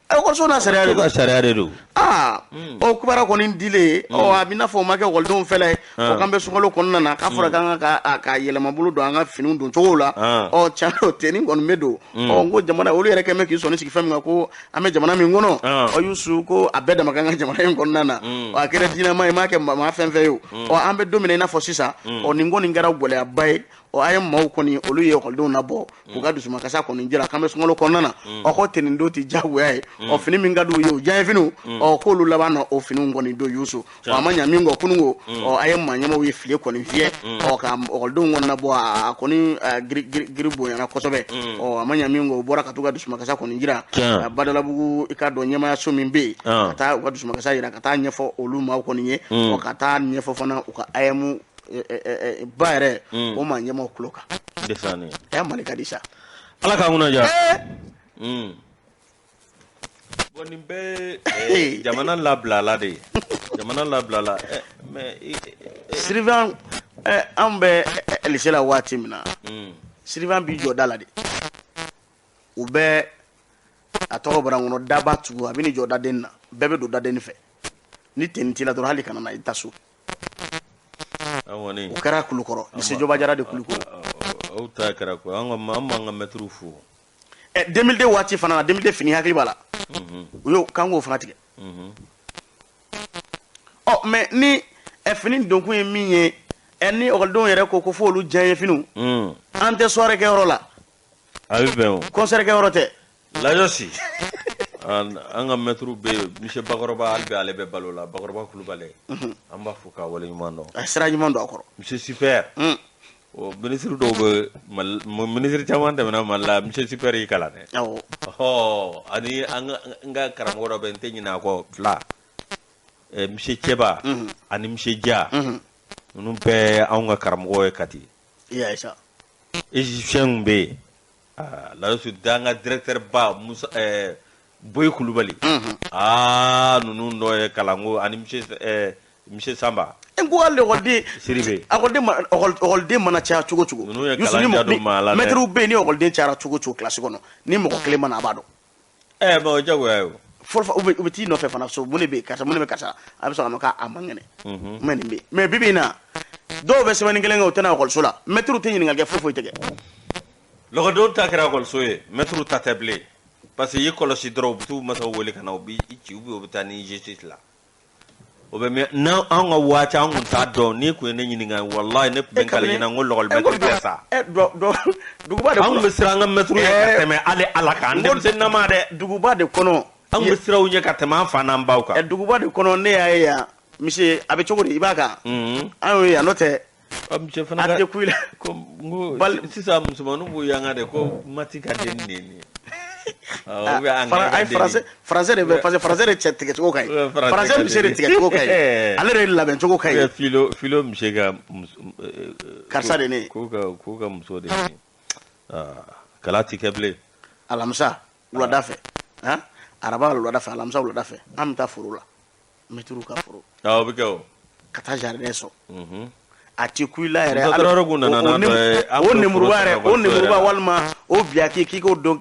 Ekɔliso n'a sariya de don. Ka sariya de don. Aa, ɔ kibaruya kɔni dilen, ɔ a bɛ n'a fɔ o ma kɛ ekɔlidenw fɛla ye. Ɔ k'an bɛ sunkalo kɔnɔna na, k'a fɔra k'an ka yɛlɛmabolo don an ka finiw don cogo la. Ɔ tiɲɛ don, tenue kɔni bɛ don. Ɔ n ko jamana olu yɛrɛ kɛlen bɛ k'i sɔnni sigi fɛn min kan, ko an bɛ jamana min kɔnɔ. Ɔ Yusu, ko a bɛɛ dama kan ka jamana in kɔnɔna na. Ɔ a kɛra diinɛma ye, i m'a kɛ maa fɛn fɛn ye o. Ɔ an bɛ don min na i n'a fɔ sisan, ɔ nin kɔni kɛra gɛlɛyaba ye. Ɔ a ye maaw kɔni, olu ye ekɔlidenw nabɔ k'u ka dusumakasa kɔni jira k'an bɛ sunkalo kɔnɔna na. Ɔ ko tenue don tɛ diyagoya ye. Ɔ fini min ka d'u ye, o diyaye finiw, ɔ k'olu laban na o finiw kɔni don Yusu. Ɔ a ma ɲa min kɔ kununko, ɔ a ye maa ɲɛmaaw ye file kɔni fiyɛ, ɔ ka ekɔlidenw kɔni nabɔ, a kɔni giri bonyana kosɛbɛ. Ɔ a ma ɲa min kɔ, u bɔra ka t'u ka dusumakasa kɔni jira Badalabugu, i ka dɔn ɲɛmaayaso min bɛ yen, ka taa u ka dusumakasa jira, ka taa ɲɛfɔ olu maaw kɔni ye, ɔ ka taa ɲɛfɔ fana u ka AEEM ba yɛrɛ, o maa ɲɛmaaw tulo kan. Ɛ Mali ka di sa. Ala k'an kunna diya. Bon nin bɛɛ jamana labilala de ye, jamana labilala, mais surveillant, anw bɛ lycée la waati min na, surveillant b'i jɔ da la de, u bɛ a tɔgɔ bɔra n kɔnɔ, daba tugu, a bɛ n'i jɔ daden na, bɛɛ bɛ don daden fɛ. Ni tenue t'i la dɔrɔn, hali kana na, i ta so. O kɛra Kulukɔrɔ, lycée Joba Jara de Kulukɔrɔ. Aw ta kɛra ko an b'an ka mɛtiriw fo. 2002 waati fana na, 2002 fini hakili b'a la, u y'o k'an k'o fana tigɛ. Ɔ mais ni fini donkun ye min ye, ni ekɔlidenw yɛrɛ ko ko f'olu diyaye finiw, an tɛ soirée kɛ yɔrɔ la. A bɛ bɛn o. Concert kɛ yɔrɔ tɛ. Lajɔsi, an ka mɛtiriw bɛ yen, monsieur Bakɔrɔba, hali bi ale bɛ balo la, Bakɔrɔba Kulubali, an b'a fo k'a waleɲuman dɔn. A sira ɲuman don a kɔrɔ. Monsieur Super, o minisiri dɔw bɛ Mali, minisiri caman tɛmɛna Mali la, monsieur Super y'i kalan dɛ. Awɔ. Ɔhɔ, ani an ka karamɔgɔ dɔ bɛ yen, n tɛ ɲinɛ a kɔ, fila, monsieur Cɛba ani monsieur Dia, ninnu bɛɛ anw ka karamɔgɔ ye Kati. I y'a ye sa. Égyptien bɛ yen. Layisu d'an ka directeur ba Musa Boyi Kulubali. Aa ninnu dɔ ye kalanko ani monsieur Samba. N ko hali ekɔliden Sidibe. Ekɔliden mana caya cogo cogo. Ninnu ye kalan ja don maa la dɛ. Mɛtiriw bɛ yen, ni ekɔliden cayara cogo cogo kilasi kɔnɔ, ni mɔgɔ kelen ma na, a b'a dɔn. Mais o jagoya ye o. Fɔlɔ u bɛ t'i nɔfɛ fana so, mun de bɛ yen, karisa, mun de bɛ karisa, a bɛ sɔrɔ ka ma k'a man kɛnɛ. Mais nin bɛ yen, mais bi bi in na, dɔw bɛ sɛbɛnni kelen kɛ, u tɛ na ekɔliso la, mɛtiriw tɛ ɲininkali kɛ, foyi foyi tɛ kɛ. Lɔgɔdenw ta kɛra ekɔliso ye, mɛtiriw ta tɛ bilen, parce que i kɔlɔsi dɔrɔn, u bɛ t'u masaw wele ka na, u b'i ci, ou bien u bɛ taa ni justice la. O bɛ mɛn n'an anw ka waati, an kun t'a dɔn. N'i kun ye ne ɲininka, walahi ne tun bɛ n kali ɲɛna, n ko lɔgɔli mɛtiri tɛ sa. Duguba de kɔnɔ, anw bɛ siran an ka mɛtiriw ɲɛ ka tɛmɛ hali Ala kan, an denmisɛnninnama dɛ. Duguba de kɔnɔ. Anw bɛ siran u ɲɛ ka tɛmɛ an fa n'an baw kan. Duguba de kɔnɔ, ne y'a ye yan, monsieur a bɛ cogo di, i b'a kan. An y'o ye yan, n'o tɛ. Monsieur fana a tɛ ku i la. Ko n ko sisan musomaninw b'u yanga de ko mati ka den nin ye. Français français de bɛ parce que français de cɛ tigɛcogo ka ɲi, français mise de tigɛcogo ka ɲi, ale de labɛncogo ka ɲi. Filo filo mise ka karisa de ne k'u ka muso de ye kala ti kɛ bilen. Alamisa wulada fɛ, araba wulada fɛ, alamisa wulada fɛ, an bɛ taa foro la, mɛtiriw ka foro. Awɔ, o bɛ kɛ o. Ka taa jardin sɔn. A ti ku i la yɛrɛ. O nemuruba yɛrɛ, o nemuruba walima o biyaki, k'i k'o dɔ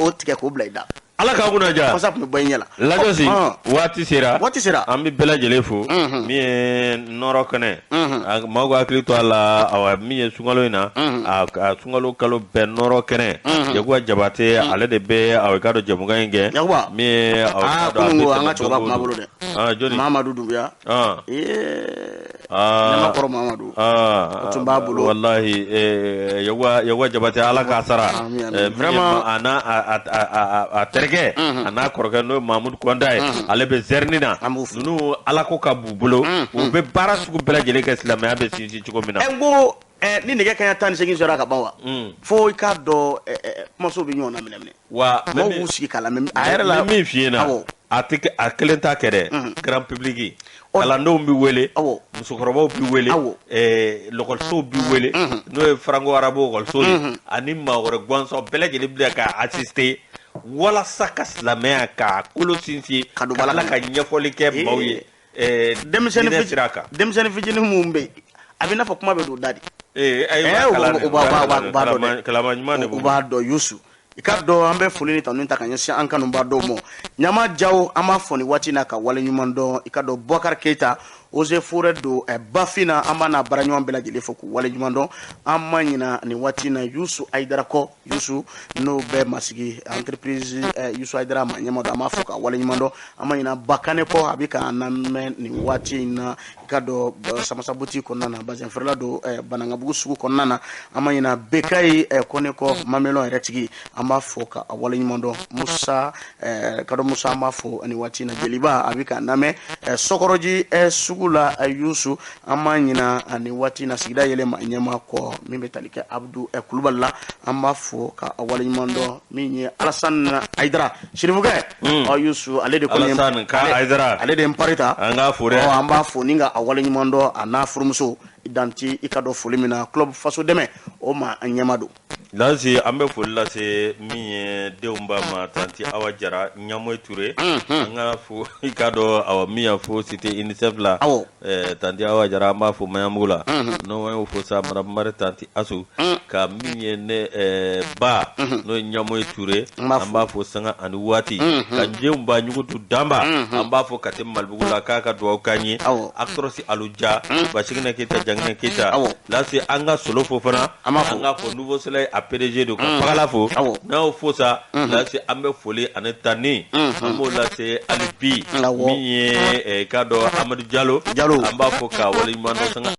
o tigɛ k'o bila i da. Ala k'a kunna diya. Fasa tun bɛ bɔ i ɲɛ la. Lajɔsi, waati sera. Waati sera. An bɛ bɛɛ lajɛlen fo. Min ye nɔrɔ kɛnɛ, maaw ka hakili to a la, awa, min ye sunkalo in na, a sunkalo kalo bɛɛ nɔrɔ kɛnɛ, Yakuba Jabate, ale de bɛ, awa, i k'a dɔn jɛmukan in kɛ. Yakuba. Min ye, awa, i k'a dɔn. Kunun an ka cɛkɔrɔba tun b'a bolo dɛ. Jɔni? Mamadu Dunbiya. Ne kɔrɔ Mamadu, o tun b'a bolo. Walahi, Yakuba Jabate, Ala k'a sara. Vraiment. A n'a a terikɛ, a n'a kɔrɔkɛ, n'o ye Mamudu Kɔnta ye, ale bɛ zɛrini na. Ninnu, Ala ko ka b'u bolo, u bɛ baara sugu bɛɛ lajɛlen kɛ silamɛya bɛ sinsin cogo min na. N ko ni nɛgɛ kanɲɛ 18 sera ka ban wa, fo i k'a dɔn kumaso bɛ ɲɔgɔn na minɛ minɛ. Wa maaw b'u sigi k'a lamɛn a yɛrɛ la. Min f'i ɲɛna, a tɛ a kelen t'a kɛ dɛ, grand public, kalandenw bɛ wele, musokɔrɔbaw bɛ wele, lɔkɔlisow bɛ wele, n'o ye franco arabe ekɔliso ye, ani maa wɛrɛ gansan bɛɛ lajɛlen bɛ ka assister walasa ka silamɛya k'a kolo sinsin, ka don ka tila ka ɲɛfɔli kɛ maaw ye denmisɛnnin sira kan. Denmisɛnnin fitinin mun bɛ yen, a bɛ i n'a fɔ kuma bɛ don da de. Ee, ayi, u b'a dɔn dɛ. Kalama ɲuman de. U b'a dɔn. Yusu, i ka dɔn, an bɛ foli ni tanu ta ka ɲɛsin an kanubaa dɔw ma. Ɲama Jawo, an b'a fɔ nin waati in na ka wale ɲuman dɔn. I ka dɔn, Bɔkari Keyita, Eaux et Forêts don Bafina, an b'a n'a baaraɲɔgɔn bɛɛ lajɛlen fo k'u wale ɲuman dɔn. An ma ɲina nin waati in na Yusu Ayidara kɔ. Yusu n'o bɛɛ masigi entreprise Yusu Ayidara ma ɲɛma dɔn, an b'a fɔ ka wale ɲuman dɔn. An ma ɲina Bakane kɔ, a bɛ k'an lamɛn nin waati in na, i ka dɔn, Samasa boutique kɔnɔna na, bazin feerela don Banankabugu sugu kɔnɔna na. An ma ɲina Bekayi Kɔne kɔ, Mamelɔn yɛrɛ tigi, an b'a fɔ ka wale ɲuman dɔn. Musa Kadɔ Musa, an b'a fɔ nin waati in na. Jeliba, a bɛ k'an lamɛn Sɔkɔrɔji sugu la. Yusu, an ma ɲina nin waati in na sigida yɛlɛ ma ɲɛma kɔ, min bɛ tali kɛ Abudu Kulubali la, an b'a fɔ ka wale ɲuman dɔn. Min ye Alasani Ayidara Sirifukɛ, ɔ Yusu, ale de kɔni Alasani ka Ayidara, ale de ye n pari ta. An k'a fo dɛ. An b'a fo ni ka a wale ɲuman dɔn, a n'a furumuso danti, i ka dɔn foli min na, club faso dɛmɛ, o ma ɲɛma don. Lansi, an bɛ foli lase min ye denw ba ma, tanti Awa Jara Ɲamoyi Ture, an ka fo, i k'a dɔn, awa, min y'a fo cité UNICEF la, tanti Awa Jara, an b'a fo Maɲanbugu la. N'o y'o fo sa, madame Mari, tanti Asu, ka min ye ne ba, n'o ye Ɲamoyi Ture, an b'a fo sanga ani waati, ka denw ba ɲugutu danba, an b'a fo ka te Malibugu la, k'a ka dugawu k'an ye. Actrosi Aluja, Basiginɛ Keyita, Janginɛ Keyita. Lase, an ka solo fo fana, an k'a fɔ Nouveau Soleil a PDG don, ka Pagala fo. N'a y'o fo sa, lase, an bɛ foli ani tanni, an b'o lase hali bi min ye, k'a dɔn, Amadu Jalo, an b'a fɔ k'a waleɲuman dɔn sanga.